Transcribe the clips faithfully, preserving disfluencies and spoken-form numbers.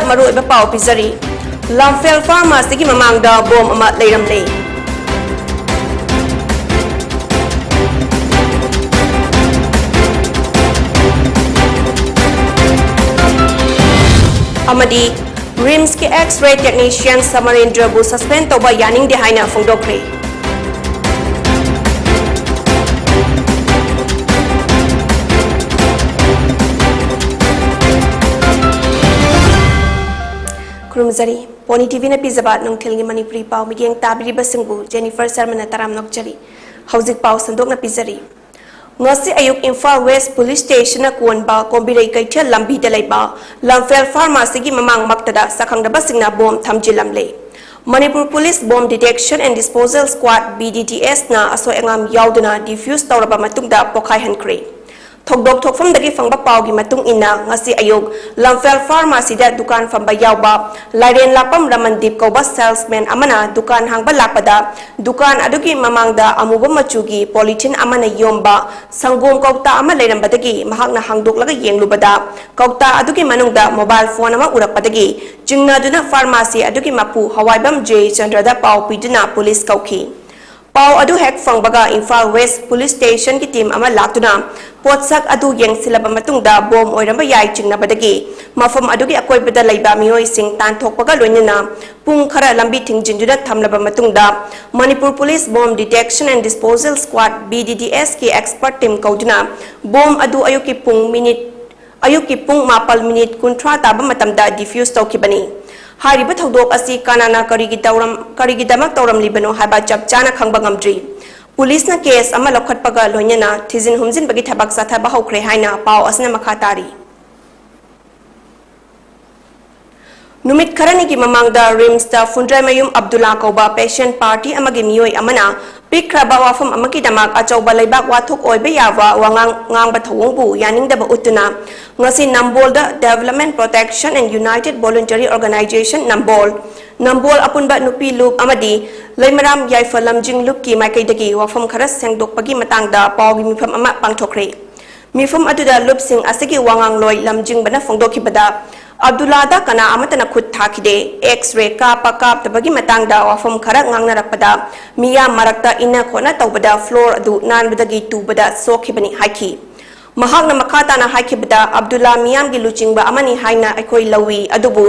ꯃꯔꯨꯑꯣꯏꯕ ꯄꯥꯎ ꯄꯤꯖꯔꯤ꯫ ꯂꯝꯐꯦꯜ ꯐꯥꯔꯃꯥꯁꯤꯒꯤ ꯃꯃꯥꯡꯗ ꯕꯣꯝ ꯑꯃ ꯂꯩꯔꯝꯂꯦ꯫ ꯑꯃꯗꯤ ꯔꯤꯝꯁꯀꯤ X-ray technician ꯁꯃꯔꯦꯟꯗ꯭ꯔꯕꯨ suspend ꯇꯧꯕ ꯌꯥꯅꯤꯡꯗꯦ ꯍꯥꯏꯅ ꯐꯣꯡꯗꯣꯛꯈ꯭ꯔꯦ꯫ ꯈꯨꯔꯨꯝꯖꯔꯤ꯫ ꯄꯣꯅꯤ ꯇꯤꯚꯤꯅ ꯄꯤꯖꯕ ꯅꯨꯡꯊꯤꯜꯒꯤ ꯃꯅꯤꯄꯨꯔꯤ ꯄꯥꯎ ꯃꯤꯠꯌꯦꯡ ꯇꯥꯕꯤꯔꯤꯕꯁꯤꯡꯕꯨ ꯖꯦꯅꯤꯐꯔ ꯁꯔꯃꯅ ꯇꯔꯥꯝ ꯅꯣꯛꯆꯔꯤ꯫ ꯍꯧꯖꯤꯛ ꯄꯥꯎ ꯁꯟꯗꯣꯛꯅ ꯄꯤꯖꯔꯤ꯫ ꯉꯁꯤ ꯑꯌꯨꯛ ꯏꯝꯐꯥꯜ ꯋꯦꯁ ꯄꯨꯂꯤꯁ ꯁ꯭ꯇꯦꯁꯟꯅ ꯀꯣꯟꯕ ꯀꯣꯝꯕꯤꯔꯩ ꯀꯩꯊꯦꯜ ꯂꯝꯕꯤꯗ ꯂꯩꯕ ꯂꯝꯐꯦꯜ ꯐꯥꯔꯃꯥꯁꯤꯒꯤ ꯃꯃꯥꯡꯃꯛꯇꯗ ꯁꯛꯈꯪꯗꯕꯁꯤꯡꯅ ꯕꯣꯝ ꯊꯝꯖꯤꯜꯂꯝꯂꯦ꯫ Manipur police Bomb Detection and Disposal Squad, B D D S, ꯅ ꯑꯁꯣꯏ ꯑꯉꯥꯝ ꯌꯥꯎꯗꯅ defuse ꯇꯧꯔꯕ ꯃꯇꯨꯡꯗ ꯄꯣꯈꯥꯏꯍꯟꯈ꯭ꯔꯦ꯫ ꯊꯧꯗꯣꯛ ꯊꯣꯛꯐꯝꯗꯒꯤ ꯐꯪꯕ ꯄꯥꯎꯒꯤ ꯃꯇꯨꯡ ꯏꯟꯅ, ꯉꯁꯤ ꯑꯌꯨꯛ ꯂꯝꯐꯦꯜ ꯐꯥꯔꯃꯥꯁꯤꯗ ꯗꯨꯀꯥꯟ ꯐꯝꯕ ꯌꯥꯎꯕ ꯂꯥꯏꯔꯦꯟ ꯂꯥꯛꯄꯝ ꯔꯃꯟꯗꯤꯞ ꯀꯧꯕ salesman ꯑꯃꯅ ꯗꯨꯀꯥꯟ ꯍꯥꯡꯕ ꯂꯥꯛꯄꯗ, ꯗꯨꯀꯥꯟ ꯑꯗꯨꯒꯤ ꯃꯃꯥꯡꯗ ꯑꯃꯨꯕ ꯃꯆꯨꯒꯤ polythene ꯑꯃꯅ ꯌꯣꯝꯕ ꯁꯪꯒꯣꯝ ꯀꯧꯇꯥ ꯑꯃ ꯂꯩꯔꯝꯕꯗꯒꯤ ꯃꯍꯥꯛꯅ ꯍꯥꯡꯗꯣꯛꯂꯒ ꯌꯦꯡꯂꯨꯕꯗ, ꯀꯧꯇꯥ ꯑꯗꯨꯒꯤ ꯃꯅꯨꯡꯗ mobile phone ꯑꯃ ꯎꯔꯛꯄꯗꯒꯤ ꯆꯤꯡꯅꯗꯨꯅ ꯐꯥꯔꯃꯥꯁꯤ ꯑꯗꯨꯒꯤ ꯃꯄꯨ ꯍꯋꯥꯏꯕꯝ ꯖꯦ ꯆꯟꯗ꯭ꯔꯗ ꯄꯥꯎ ꯄꯤꯗꯨꯅ ꯄꯨꯂꯤꯁ ꯀꯧꯈꯤ꯫ ꯄꯥꯎ ꯑꯗꯨ ꯍꯦꯛ ꯐꯪꯕꯒ ꯏꯝꯐꯥꯜ ꯋꯦꯁ ꯄꯨꯂꯤꯁ ꯁ꯭ꯇꯦꯁꯟꯒꯤ team ꯑꯃ ꯂꯥꯛꯇꯨꯅ ꯄꯣꯠꯁꯛ ꯑꯗꯨ ꯌꯦꯡꯁꯤꯜꯂꯕ ꯃꯇꯨꯡꯗ ꯕꯣꯝ ꯑꯣꯏꯔꯝꯕ ꯌꯥꯏ ꯆꯤꯡꯅꯕꯗꯒꯤ ꯃꯐꯝ ꯑꯗꯨꯒꯤ ꯑꯀꯣꯏꯕꯗ ꯂꯩꯕ ꯃꯤꯑꯣꯏꯁꯤꯡ ꯇꯥꯟꯊꯣꯛꯄꯒ ꯂꯣꯏꯅꯅ ꯄꯨꯡ ꯈꯔ ꯂꯝꯕꯤ ꯊꯤꯡꯖꯤꯟꯗꯨꯅ ꯊꯝꯂꯕ ꯃꯇꯨꯡꯗ Manipur police Bomb Detection and Disposal Squad, B D D S, ꯀꯤ expert team ꯀꯧꯗꯨꯅ ꯕꯣꯝ ꯑꯗꯨ ꯑꯌꯨꯛꯀꯤ ꯄꯨꯡ ꯃꯤꯅꯤꯠ ꯑꯌꯨꯛꯀꯤ ꯄꯨꯡ ꯃꯥꯄꯜ ꯃꯤꯅꯤꯠ ꯀꯨꯟꯊ꯭ꯔꯥ ꯇꯥꯕ ꯃꯇꯝꯗ defuse ꯇꯧꯈꯤꯕꯅꯤ꯫ ꯍꯥꯏꯔꯤꯕ ꯊꯧꯗꯣꯛ ꯑꯁꯤ ꯀꯅꯥꯅ ꯀꯔꯤꯒꯤ ꯇꯧꯔꯝ-, ꯀꯔꯤꯒꯤꯗꯃꯛ ꯇꯧꯔꯝꯂꯤꯕꯅꯣ ꯍꯥꯏꯕ ꯆꯞ ꯆꯥꯅ ꯈꯪꯕ ꯉꯝꯗ꯭ꯔꯤ꯫ ꯄꯨꯂꯤꯁꯅ case ꯑꯃ ꯂꯧꯈꯠꯄꯒ ꯂꯣꯏꯅꯅ ꯊꯤꯖꯤꯟ ꯍꯨꯝꯖꯤꯟꯕꯒꯤ ꯊꯕꯛ ꯆꯠꯊꯕ ꯍꯧꯈ꯭ꯔꯦ ꯍꯥꯏꯅ ꯄꯥꯎ ꯑꯁꯤꯅ ꯃꯈꯥ ꯇꯥꯔꯤ꯫ ꯅꯨꯃꯤꯠ ꯈꯔꯅꯤꯒꯤ ꯃꯃꯥꯡꯗ ꯔꯤꯝꯁꯇ ꯐꯨꯟꯗ꯭ꯔꯩꯃꯌꯨꯝ ꯑꯕꯗꯨꯜꯂꯥ ꯀꯧꯕ patient party ꯑꯃꯒꯤ ꯃꯤꯑꯣꯏ ꯑꯃꯅ ꯄꯤꯛꯈ꯭ꯔꯕ ꯋꯥꯐꯝ ꯑꯃꯒꯤꯗꯃꯛ ꯑꯆꯧꯕ ꯂꯩꯕꯥꯛ ꯋꯥꯊꯣꯛ ꯑꯣꯏꯕ ꯌꯥꯕ ꯋꯥꯉꯥꯡ ꯉꯥꯡꯕ ꯊꯧꯑꯣꯡꯕꯨ ꯌꯥꯅꯤꯡꯗꯕ ꯎꯠꯇꯨꯅ ꯉꯁꯤ ꯅꯝꯕꯣꯜꯗ Development Protection and United Voluntary Organization ꯅꯝꯕꯣꯜ, ꯅꯝꯕꯣꯜ ꯑꯄꯨꯟꯕ ꯅꯨꯄꯤ ꯂꯨꯞ ꯑꯃꯗꯤ ꯂꯩꯃꯔꯥꯝ ꯌꯥꯏꯐ ꯂꯝꯖꯤꯡ ꯂꯨꯞꯀꯤ ꯃꯥꯏꯀꯩꯗꯒꯤ ꯋꯥꯐꯝ ꯈꯔ ꯁꯦꯡꯗꯣꯛꯄꯒꯤ ꯃꯇꯥꯡꯗ ꯄꯥꯎꯒꯤ ꯃꯤꯐꯝ ꯑꯃ ꯄꯥꯡꯊꯣꯛꯈ꯭ꯔꯦ꯫ ꯃꯤꯐꯝ ꯑꯗꯨꯗ ꯂꯨꯞꯁꯤꯡ ꯑꯁꯤꯒꯤ ꯋꯥꯉꯥꯡꯂꯣꯏ ꯂꯝꯖꯤꯡꯕꯅ ꯐꯣꯡꯗꯣꯛꯈꯤꯕꯗ, ꯑꯕꯗꯨꯜꯂꯥꯗ ꯀꯅꯥ ꯑꯃꯠꯇꯅ ꯈꯨꯠ ꯊꯥꯈꯤꯗꯦ꯫ ꯑꯦꯛꯁ ꯔꯦ ꯀꯥꯞꯄ ꯀꯥꯞꯇꯕꯒꯤ ꯃꯇꯥꯡꯗ ꯋꯥꯐꯝ ꯈꯔ ꯉꯥꯡꯅꯔꯛꯄꯗ, ꯃꯤꯌꯥꯝ ꯃꯔꯛꯇ ꯏꯟꯅ ꯈꯣꯠꯅ ꯇꯧꯕꯗ ꯐ꯭ꯂꯣꯔ ꯑꯗꯨ ꯅꯥꯟꯕꯗꯒꯤ ꯇꯨꯕꯗ ꯁꯣꯛꯈꯤꯕꯅꯤ ꯍꯥꯏꯈꯤ꯫ ꯃꯍꯥꯛꯅ ꯃꯈꯥ ꯇꯥꯅ ꯍꯥꯏꯈꯤꯕꯗ, ꯑꯕꯗꯨꯜꯂꯥ ꯃꯤꯌꯥꯝꯒꯤ ꯂꯨꯆꯤꯡꯕ ꯑꯃꯅꯤ ꯍꯥꯏꯅ ꯑꯩꯈꯣꯏ ꯂꯧꯏ, ꯑꯗꯨꯕꯨ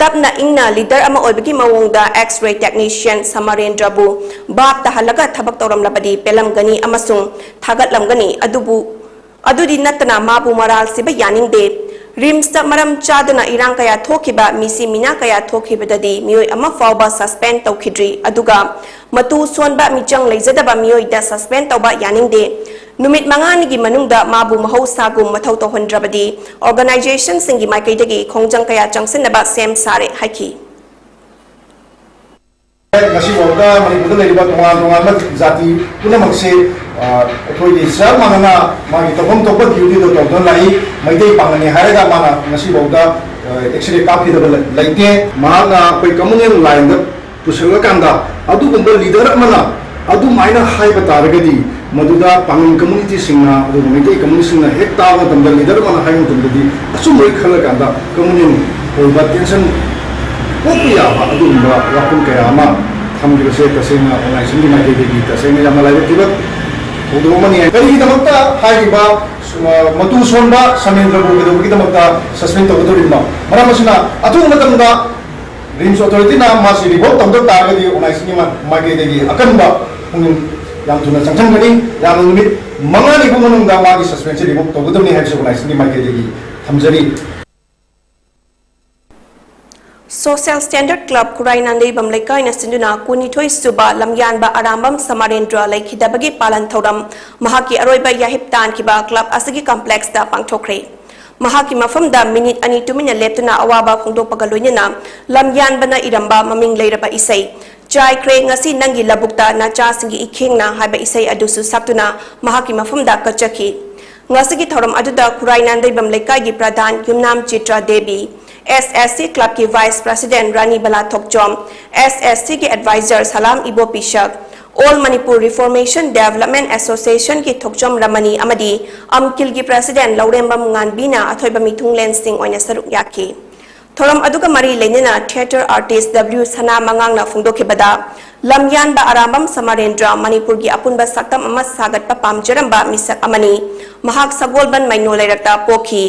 ꯇꯞꯅ ꯏꯪꯅ ꯂꯤꯗꯔ ꯑꯃ ꯑꯣꯏꯕꯒꯤ ꯃꯑꯣꯡꯗ ꯑꯦꯛꯁ ꯔꯦ ꯇꯦꯛꯅꯤꯁꯤꯌꯟ ꯁꯃꯔꯦꯟꯗ꯭ꯔꯕꯨ ꯚꯥꯞ ꯇꯥꯍꯜꯂꯒ ꯊꯕꯛ ꯇꯧꯔꯝꯂꯕꯗꯤ ꯄꯦꯜꯂꯝꯒꯅꯤ ꯑꯃꯁꯨꯡ ꯊꯥꯒꯠꯂꯝꯒꯅꯤ꯫ ꯑꯗꯨꯕꯨ ꯑꯗꯨꯗꯤ ꯅꯠꯇꯅ ꯃꯥꯕꯨ ꯃꯔꯥꯜ ꯁꯤꯕ ꯌꯥꯅꯤꯡꯗꯦ꯫ ꯔꯤꯝꯁꯇ ꯃꯔꯝ ꯆꯥꯗꯅ ꯏꯔꯥꯡ ꯀꯌꯥ ꯊꯣꯛꯈꯤꯕ, ꯃꯤꯁꯤ ꯃꯤꯅꯥ ꯀꯌꯥ ꯊꯣꯛꯈꯤꯕꯗꯗꯤ ꯃꯤꯑꯣꯏ ꯑꯃ ꯐꯥꯎꯕ ꯁꯁꯄꯦꯟ ꯇꯧꯈꯤꯗ꯭ꯔꯤ꯫ ꯑꯗꯨꯒ ꯃꯇꯨ ꯁꯣꯟꯕ, ꯃꯤꯆꯪ ꯂꯩꯖꯗꯕ ꯃꯤꯑꯣꯏꯗ ꯁꯁꯄꯦꯟ ꯇꯧꯕ ꯌꯥꯅꯤꯡꯗꯦ꯫ ꯅꯨꯃꯤꯠ ꯃꯉꯥꯅꯤꯒꯤ ꯃꯅꯨꯡꯗ ꯃꯥꯕꯨ ꯃꯍꯧꯁꯥꯒꯨꯝ ꯃꯊꯧ ꯇꯧꯍꯟꯗ꯭ꯔꯕꯗꯤ ꯑꯣꯔꯒꯅꯥꯏꯖꯦꯁꯟꯁꯤꯡꯒꯤ ꯃꯥꯏꯀꯩꯗꯒꯤ ꯈꯣꯡꯖꯪ ꯀꯌꯥ ꯆꯪꯁꯤꯟꯅꯕ ꯁꯦꯝ ꯁꯥꯔꯦ ꯍꯥꯏꯈꯤ꯫ ꯉꯁꯤꯐꯥꯎꯗ ꯃꯅꯤꯄꯨꯔꯗ ꯂꯩꯔꯤꯕ ꯇꯣꯉꯥꯟ ꯇꯣꯉꯥꯟꯕ ꯖꯥꯇꯤ ꯄꯨꯝꯅꯃꯛꯁꯦ, ꯑ, ꯑꯩꯈꯣꯏꯒꯤ ꯆꯞ ꯃꯥꯟꯅꯅ ꯃꯥꯒꯤ ꯇꯧꯐꯝ ꯊꯣꯛꯄ ꯗ꯭ꯌꯨꯇꯤꯗꯣ ꯇꯧꯗꯨꯅ ꯂꯥꯛꯏ꯫ ꯃꯩꯇꯩ ꯄꯥꯡꯒꯜꯅꯤ ꯍꯥꯏꯔꯒ ꯃꯥꯅ ꯉꯁꯤꯐꯥꯎꯗ, ꯑ, ꯑꯦꯛꯁꯔꯦ ꯀꯥꯞꯈꯤꯗꯕ ꯂꯩ-, ꯂꯩꯇꯦ꯫ ꯃꯍꯥꯛꯅ ꯑꯩꯈꯣꯏ ꯀꯝꯃꯨꯅꯦꯜ ꯂꯥꯏꯟꯗ ꯄꯨꯁꯤꯜꯂꯀꯥꯟꯗ ꯑꯗꯨꯒꯨꯝꯕ ꯂꯤꯗꯔ ꯑꯃꯅ ꯑꯗꯨꯃꯥꯏꯅ ꯍꯥꯏꯕ ꯇꯥꯔꯒꯗꯤ, ꯃꯗꯨꯗ ꯄꯥꯡꯒꯜ ꯀꯝꯃꯨꯅꯤꯇꯤꯁꯤꯡꯅ ꯑꯗꯨꯒ ꯃꯩꯇꯩ ꯀꯝꯃꯨꯅꯤꯁꯤꯡꯅ ꯍꯦꯛ ꯇꯥꯕ ꯃꯇꯝꯗ, ꯂꯤꯗꯔ ꯑꯃꯅ ꯍꯥꯏꯕ ꯃꯇꯝꯗꯗꯤ ꯑꯆꯨꯝꯕꯒꯤ ꯈꯜꯂꯀꯥꯟꯗ ꯀꯝꯃꯨꯅꯦꯜ ꯑꯣꯏꯕ ꯇꯦꯟꯁꯟ ꯄꯣꯛꯄ ꯌꯥꯕ ꯑꯗꯨꯒꯨꯝꯕ ꯋꯥꯐꯝ ꯀꯌꯥ ꯑꯃ ꯊꯝꯈꯤꯕꯁꯦ ꯇꯁꯦꯡꯅ ꯑꯣꯔꯒꯅꯥꯏꯖꯦꯁꯟꯒꯤ ꯃꯥꯏꯀꯩꯗꯒꯤ ꯇꯁꯦꯡꯅ ꯌꯥꯝꯅ ꯂꯥꯏꯕꯛ ꯊꯤꯕ ꯊꯧꯗꯣꯛ ꯑꯃꯅꯤ꯫ ꯀꯔꯤꯒꯤꯗꯃꯛꯇ ꯍꯥꯏꯔꯤꯕ, ꯑ, ꯃꯇꯨ ꯁꯣꯟꯕ ꯁꯃꯦꯟꯗ꯭ꯔꯕꯨ ꯀꯩꯗꯧꯕꯒꯤꯗꯃꯛꯇ ꯁꯁꯄꯦꯟ ꯇꯧꯒꯗꯧꯔꯤꯕꯅꯣ? ꯃꯔꯝ ꯑꯁꯤꯅ, ꯑꯊꯨꯕ ꯃꯇꯝꯗ ꯔꯤꯝꯁ ꯑꯣꯊꯣꯔꯤꯇꯤꯅ ꯃꯥꯁꯤ ꯔꯤꯚꯣꯛ ꯇꯧꯗꯕ ꯇꯥꯔꯒꯗꯤ ꯑꯣꯔꯒꯅꯥꯏꯖꯦꯁꯟꯒꯤ ꯃꯥ-, ꯃꯥꯏꯀꯩꯗꯒꯤ ꯑꯀꯟꯕ ꯈꯣꯡꯖꯪ ꯌꯥꯝ ꯊꯨꯅ ꯆꯪꯁꯤꯟꯒꯅꯤ꯫ ꯌꯥꯝꯅ ꯅꯨꯃꯤꯠ ꯃꯉꯥꯅꯤ ꯐꯥꯎꯕ ꯃꯅꯨꯡꯗ ꯃꯥꯒꯤ ꯁꯁꯄꯦꯟꯁꯁꯤ ꯔꯤꯚꯣꯛ ꯇꯧꯒꯗꯕꯅꯤ ꯍꯥꯏꯕꯁꯤ ꯑꯣꯔꯒꯅꯥꯏꯖꯦꯁꯟꯒꯤ ꯃꯥꯏꯀꯩꯗꯒꯤ ꯊꯝꯖꯔꯤ꯫ ꯁꯣꯁꯤꯌꯦꯜ ꯁ꯭ꯇꯦꯟꯗꯔꯗ ꯀ꯭ꯂꯕ ꯈꯨꯔꯥꯏ ꯅꯥꯟꯗꯩꯕꯝ ꯂꯩꯀꯥꯏꯅ ꯁꯤꯟꯗꯨꯅ ꯀꯨꯟꯅꯤꯊꯣꯏ ꯁꯨꯕ ꯂꯝꯌꯥꯟꯕ ꯑꯔꯥꯝꯕꯝ ꯁꯃꯥꯔꯦꯟꯗ꯭ꯔ ꯂꯩꯈꯤꯗꯕꯒꯤ ꯄꯥꯂꯟ ꯊꯧꯔꯝ ꯃꯍꯥꯛꯀꯤ ꯑꯔꯣꯏꯕ ꯌꯥꯍꯤꯞ ꯇꯥꯟꯈꯤꯕ ꯀ꯭ꯂꯕ ꯑꯁꯤꯒꯤ ꯀꯝꯄ꯭ꯂꯦꯛꯁꯇ ꯄꯥꯡꯊꯣꯛꯈ꯭ꯔꯦ꯫ ꯃꯍꯥꯛꯀꯤ ꯃꯐꯝꯗ ꯃꯤꯅꯤꯠ ꯑꯅꯤ ꯇꯨꯃꯤꯟꯅ ꯂꯦꯞꯇꯨꯅ ꯑꯋꯥꯕ ꯐꯣꯡꯗꯣꯛꯄꯒ ꯂꯣꯏꯅꯅ ꯂꯝꯌꯥꯟꯕꯅ ꯏꯔꯝꯕ ꯃꯃꯤꯡ ꯂꯩꯔꯕ ꯏꯁꯩ "ꯆꯥꯏꯈ꯭ꯔꯦ ꯉꯁꯤ ꯅꯪꯒꯤ ꯂꯧꯕꯨꯛꯇ ꯅꯆꯥꯁꯤꯡꯒꯤ ꯏꯈꯦꯡꯅ" ꯍꯥꯏꯕ ꯏꯁꯩ ꯑꯗꯨꯁꯨ ꯁꯛꯇꯨꯅ ꯃꯍꯥꯛꯀꯤ ꯃꯐꯝꯗ ꯀꯠꯆꯈꯤ꯫ ꯉꯁꯤꯒꯤ ꯊꯧꯔꯝ ꯑꯗꯨꯗ ꯈꯨꯔꯥꯏ ꯅꯥꯟꯗꯩꯕꯝ ꯂꯩꯀꯥꯏꯒꯤ ꯄ꯭ꯔꯙꯥꯟ ꯌꯨꯝꯅꯥꯝ ꯆꯤꯇ꯭ꯔ ꯗꯦꯕꯤ, ꯑꯦꯁ ꯑꯦꯁ ꯁꯤ ꯀ꯭ꯂꯕꯀꯤ ꯚꯥꯏꯁ ꯄ꯭ꯔꯁꯤꯗꯦꯟ ꯔꯥꯅꯤ ꯕꯂꯥ ꯊꯣꯛꯆꯣꯝ, ꯑꯦꯁ ꯑꯦꯁ ꯁꯤꯒꯤ ꯑꯦꯗꯚꯥꯏꯖꯔ ꯁꯂꯥꯝ ꯏꯕꯣꯄꯤꯁꯛ, ꯑꯣꯜ ꯃꯅꯤꯄꯨꯔ ꯔꯤꯐꯣꯔꯃꯦꯁꯟ ꯗꯦꯕꯂꯞꯃꯦꯟ ꯑꯦꯁꯣꯁꯤꯌꯦꯁꯟꯒꯤ ꯊꯣꯛꯆꯣꯝ ꯔꯃꯅꯤ ꯑꯃꯗꯤ ꯑꯝꯀꯤꯜꯒꯤ ꯄ꯭ꯔꯁꯤꯗꯦꯟ ꯂꯧꯔꯦꯝꯕꯝ ꯉꯥꯟꯕꯤꯅ ꯑꯊꯣꯏꯕ ꯃꯤꯊꯨꯡꯂꯦꯟꯁꯤꯡ ꯑꯣꯏꯅ ꯁꯔꯨꯛ ꯌꯥꯈꯤ꯫ ꯊꯧꯔꯝ ꯑꯗꯨꯒ ꯃꯔꯤ ꯂꯩꯅꯅ theatre artist W ꯁꯅꯥ ꯃꯉꯥꯡꯅ ꯐꯣꯡꯗꯣꯛꯈꯤꯕꯗ, ꯂꯝꯌꯥꯟꯕ ꯑꯔꯥꯝꯕꯝ ꯁꯃꯥꯔꯦꯟꯗ꯭ꯔ ꯃꯅꯤꯄꯨꯔꯒꯤ ꯑꯄꯨꯟꯕ ꯁꯛꯇꯝ ꯑꯃ ꯁꯥꯒꯠꯄ ꯄꯥꯝꯖꯔꯝꯕ ꯃꯤꯁꯛ ꯑꯃꯅꯤ꯫ ꯃꯍꯥꯛ ꯁꯒꯣꯜꯕꯟ ꯃꯩꯅꯣ ꯂꯩꯔꯛꯇ ꯄꯣꯛꯈꯤ꯫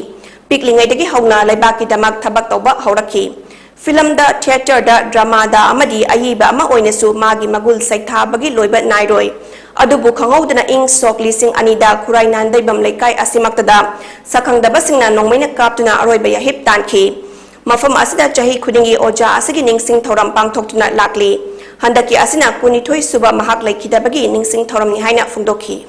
ꯄꯤꯛꯂꯤꯉꯩꯗꯒꯤ ꯍꯧꯅ ꯂꯩꯕꯥꯛꯀꯤꯗꯃꯛ ꯊꯕꯛ ꯇꯧꯕ ꯍꯧꯔꯛꯈꯤ꯫ ꯐꯤꯂꯝꯗ, ꯊꯤꯌꯦꯇꯔꯗ, ꯗ꯭ꯔꯃꯥꯗ ꯑꯃꯗꯤ ꯑꯏꯕ ꯑꯃ ꯑꯣꯏꯅꯁꯨ ꯃꯥꯒꯤ ꯃꯒꯨꯜ ꯁꯩꯊꯥꯕꯒꯤ ꯂꯣꯏꯕ ꯅꯥꯏꯔꯣꯏ꯫ ꯑꯗꯨꯕꯨ ꯈꯪꯍꯧꯗꯅ ꯏꯪ ꯁꯣꯛ ꯂꯤꯁꯤꯡ ꯑꯅꯤꯗ ꯈꯨꯔꯥꯏ ꯅꯥꯟꯗꯩꯕꯝ ꯂꯩꯀꯥꯏ ꯑꯁꯤꯃꯛꯇꯗ ꯁꯛꯈꯪꯗꯕꯁꯤꯡꯅ ꯅꯣꯡꯃꯩꯅ ꯀꯥꯞꯇꯨꯅ ꯑꯔꯣꯏꯕ ꯌꯥꯍꯤꯞ ꯇꯥꯟꯈꯤ꯫ ꯃꯐꯝ ꯑꯁꯤꯗ ꯆꯍꯤ ꯈꯨꯗꯤꯡꯒꯤ ꯑꯣꯖꯥ ꯑꯁꯤꯒꯤ ꯅꯤꯡꯁꯤꯡ ꯊꯧꯔꯝ ꯄꯥꯡꯊꯣꯛꯇꯨꯅ ꯂꯥꯛꯂꯤ꯫ ꯍꯟꯗꯛꯀꯤ ꯑꯁꯤꯅ ꯀꯨꯟꯅꯤꯊꯣꯏ ꯁꯨꯕ ꯃꯍꯥꯛ ꯂꯩꯈꯤꯗꯕꯒꯤ ꯅꯤꯡꯁꯤꯡ ꯊꯧꯔꯝꯅꯤ ꯍꯥꯏꯅ ꯐꯣꯡꯗꯣꯛꯈꯤ꯫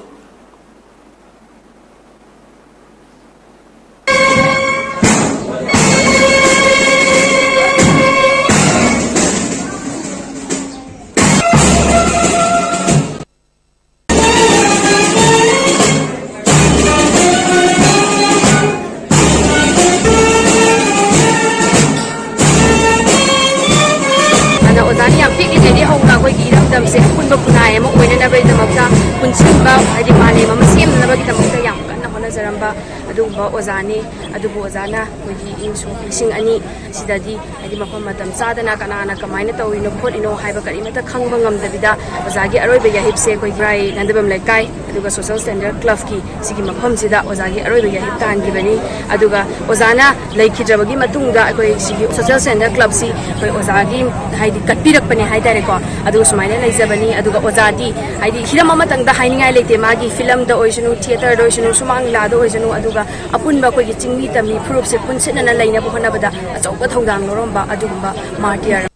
ꯑꯗꯨꯅ ꯑꯣꯖꯥꯅ ꯌꯥꯝ ꯄꯤꯛꯂꯤꯉꯩꯗꯒꯤ ꯍꯧꯅ ꯑꯩꯈꯣꯏꯒꯤ ꯏꯔꯝꯗꯝꯁꯦ ꯑꯄꯨꯟꯕ ꯈꯨꯟꯅꯥꯏ ꯑꯃ ꯑꯣꯏꯅꯅꯕꯒꯤꯗꯃꯛꯇ ꯄꯨꯟꯁꯤꯟꯕ, ꯍꯥꯏꯗꯤ ꯃꯥꯂꯦꯝ ꯑꯃ ꯁꯦꯝꯅꯅꯕꯒꯤꯗꯃꯛꯇ ꯌꯥꯝ ꯀꯟꯅ ꯍꯣꯠꯅꯖꯔꯝꯕ ꯑꯗꯨꯒꯨꯝꯕ ꯑꯣꯖꯥꯅꯤ꯫ ꯑꯗꯨꯕꯨ ꯑꯣꯖꯥꯅ ꯑꯩꯈꯣꯏꯒꯤ ꯏꯪ ꯁꯣꯛ ꯂꯤꯁꯤꯡ ꯑꯅꯤ ꯁꯤꯗꯗꯤ, ꯍꯥꯏꯗꯤ ꯃꯐꯝ ꯃꯇꯝ ꯆꯥꯗꯅ ꯀꯅꯥꯅ ꯀꯃꯥꯏꯅ ꯇꯧꯔꯤꯅꯣ ꯈꯣꯠꯂꯤꯅꯣ ꯍꯥꯏꯕ ꯀꯔꯤꯃꯠꯇ ꯈꯪꯕ ꯉꯝꯗꯕꯤꯗ ꯑꯣꯖꯥꯒꯤ ꯑꯔꯣꯏꯕ ꯌꯥꯍꯤꯞꯁꯦ ꯑꯩꯈꯣꯏ ꯈꯨꯔꯥꯏ ꯅꯥꯟꯗꯩꯕꯝ ꯂꯩꯀꯥꯏ ꯑꯗꯨꯒ social standard club ꯀꯤ ꯁꯤꯒꯤ ꯃꯐꯝꯁꯤꯗ ꯑꯣꯖꯥꯒꯤ ꯑꯔꯣꯏꯕ ꯌꯥꯍꯤꯞ ꯇꯥꯍꯟꯈꯤꯕꯅꯤ꯫ ꯑꯗꯨꯒ ꯑꯣꯖꯥꯅ ꯂꯩꯈꯤꯗ꯭ꯔꯕꯒꯤ ꯃꯇꯨꯡꯗ ꯑꯩꯈꯣꯏ ꯁꯤꯒꯤ social standard club ꯁꯤ ꯑꯩꯈꯣꯏ ꯑꯣꯖꯥꯒꯤ, ꯍꯥꯏꯗꯤ, ꯀꯠꯄꯤꯔꯛꯄꯅꯦ ꯍꯥꯏꯇꯥꯔꯦꯀꯣ꯫ ꯑꯗꯨꯒ ꯁꯨꯃꯥꯏꯅ ꯂꯩꯖꯕꯅꯤ꯫ ꯑꯗꯨꯒ ꯑꯣꯖꯥꯗꯤ, ꯍꯥꯏꯗꯤ, ꯍꯤꯔꯝ ꯑꯃꯇꯪꯗ ꯍꯥꯏꯅꯤꯡꯉꯥꯏ ꯂꯩꯇꯦ, ꯃꯥꯒꯤ ꯐꯤꯂꯝꯗ ꯑꯣꯏꯁꯅꯨ, ꯊꯤꯌꯦꯇꯔꯗ ꯑꯣꯏꯁꯅꯨ, ꯁꯨꯃꯥꯡ ꯂꯤꯂꯥꯗ ꯑꯣꯏꯁꯅꯨ, ꯑꯗꯨꯒ ꯑꯄꯨꯟꯕ ꯑꯩꯈꯣꯏꯒꯤ ꯆꯤꯡꯃꯤ ꯇꯝꯃꯤ ꯐꯨꯔꯨꯞꯁꯦ ꯄꯨꯟꯁꯤꯟꯅꯅ ꯂꯩꯅꯕ ꯍꯣꯠꯅꯕꯗ ꯑꯆꯧꯕ ꯊꯧꯗꯥꯡ ꯂꯧꯔꯝꯕ ꯑꯗꯨꯒꯨꯝꯕ ꯃꯥꯔꯇꯤꯌꯔ꯫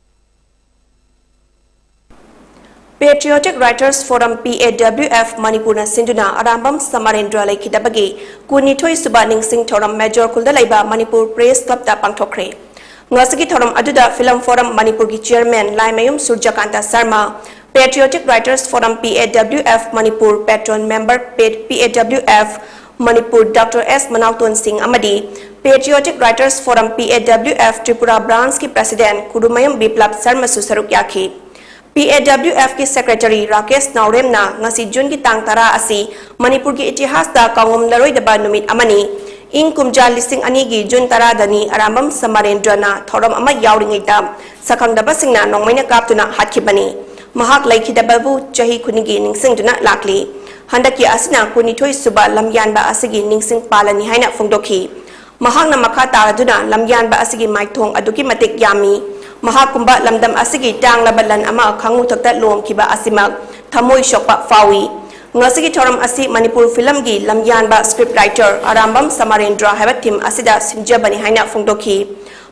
Patriotic Writers Forum, P A W F, ꯃꯅꯤꯄꯨꯔꯅ ꯁꯤꯟꯗꯨꯅ ꯑꯔꯥꯝꯕꯝ ꯁꯃꯥꯔꯦꯟꯗ꯭ꯔ ꯂꯩꯈꯤꯗꯕꯒꯤ ꯀꯨꯟꯅꯤꯊꯣꯏ ꯁꯨꯕ ꯅꯤꯡꯁꯤꯡ ꯊꯧꯔꯝ ꯃꯦꯖꯣꯔ ꯈꯨꯜꯗ ꯂꯩꯕ ꯃꯅꯤꯄꯨꯔ ꯄ꯭ꯔꯦꯁ ꯀ꯭ꯂꯕꯇ ꯄꯥꯡꯊꯣꯛꯈ꯭ꯔꯦ꯫ ꯉꯁꯤꯒꯤ ꯊꯧꯔꯝ ꯑꯗꯨꯗ ꯐꯤꯂꯝ ꯐꯣꯔꯝ ꯃꯅꯤꯄꯨꯔꯒꯤ chairman Laimayum Surjakanta Sharma, Patriotic Writers Forum, P A W F, Manipur patron member, P A W F, Manipur, doctor S Manaoton Singh ꯑꯃꯗꯤ Patriotic Writers Forum, P A W F, Tripura ꯕ꯭ꯔꯥꯟꯁꯀꯤ ꯄ꯭ꯔꯁꯤꯗꯦꯟ ꯀꯨꯔꯨꯃꯌꯨꯝ ꯕꯤꯄ꯭ꯂꯕ ꯁꯔꯃꯁꯨ ꯁꯔꯨꯛ ꯌꯥꯈꯤ꯫ P A W F ꯀꯤ ꯁꯦꯀ꯭ꯔꯦꯇꯔꯤ ꯔꯥꯀꯦꯁ ꯅꯥꯎꯔꯦꯝꯅ ꯉꯁꯤ ꯖꯨꯟꯒꯤ ꯇꯥꯡ ꯇꯔꯥ ꯑꯁꯤ ꯃꯅꯤꯄꯨꯔꯒꯤ ꯏꯇꯤꯍꯥꯁꯇ ꯀꯥꯎꯉꯝꯂꯔꯣꯏꯗꯕ ꯅꯨꯃꯤꯠ ꯑꯃꯅꯤ꯫ ꯏꯪ ꯀꯨꯝꯖꯥ ꯂꯤꯁꯤꯡ ꯑꯅꯤꯒꯤ ꯖꯨꯟ ꯇꯔꯥꯗꯅꯤ ꯑꯔꯥꯝꯕꯝ ꯁꯃꯔꯦꯟꯗ꯭ꯔꯅ ꯊꯧꯔꯝ ꯑꯃ ꯌꯥꯎꯔꯤꯉꯩꯗ ꯁꯛꯈꯪꯗꯕꯁꯤꯡꯅ ꯅꯣꯡꯃꯩꯅ ꯀꯥꯞꯇꯨꯅ ꯍꯥꯠꯈꯤꯕꯅꯤ꯫ ꯃꯍꯥꯛ ꯂꯩꯈꯤꯗꯕꯕꯨ ꯆꯍꯤ ꯈꯨꯗꯤꯡꯒꯤ ꯅꯤꯡꯁꯤꯡꯗꯨꯅ ꯂꯥꯛꯂꯤ꯫ ꯍꯟꯗꯛꯀꯤ ꯑꯁꯤꯅ ꯀꯨꯟꯅꯤꯊꯣꯏ ꯁꯨꯕ ꯂꯝꯌꯥꯟꯕ ꯑꯁꯤꯒꯤ ꯅꯤꯡꯁꯤꯡ ꯄꯥꯜꯂꯅꯤ ꯍꯥꯏꯅ ꯐꯣꯡꯗꯣꯛꯈꯤ꯫ ꯃꯍꯥꯛꯅ ꯃꯈꯥ ꯇꯥꯔꯗꯨꯅ ꯂꯝꯌꯥꯟꯕ ꯑꯁꯤꯒꯤ ꯃꯥꯏꯊꯣꯡ ꯑꯗꯨꯛꯀꯤ ꯃꯇꯤꯛ ꯌꯥꯝꯃꯤ꯫ ꯃꯍꯥꯛꯀꯨꯝꯕ ꯂꯝꯗꯝ ꯑꯁꯤꯒꯤ ꯇꯥꯡꯂꯕ ꯂꯟ ꯑꯃ ꯈꯪꯉꯨꯊꯛꯇ ꯂꯨꯍꯣꯡꯈꯤꯕ ꯑꯁꯤꯃꯛ ꯊꯃꯣꯏ ꯁꯣꯛꯄ ꯐꯥꯎꯏ꯫ ꯉꯁꯤꯒꯤ ꯊꯧꯔꯝ ꯑꯁꯤ ꯃꯅꯤꯄꯨꯔ ꯐꯤꯂꯝꯒꯤ ꯂꯝꯌꯥꯟꯕ script writer ꯑꯔꯥꯝꯕꯝ ꯁꯃꯔꯦꯟꯗ꯭ꯔ ꯍꯥꯏꯕ theme ꯑꯁꯤꯗ ꯁꯤꯟꯖꯕꯅꯤ ꯍꯥꯏꯅ ꯐꯣꯡꯗꯣꯛꯈꯤ꯫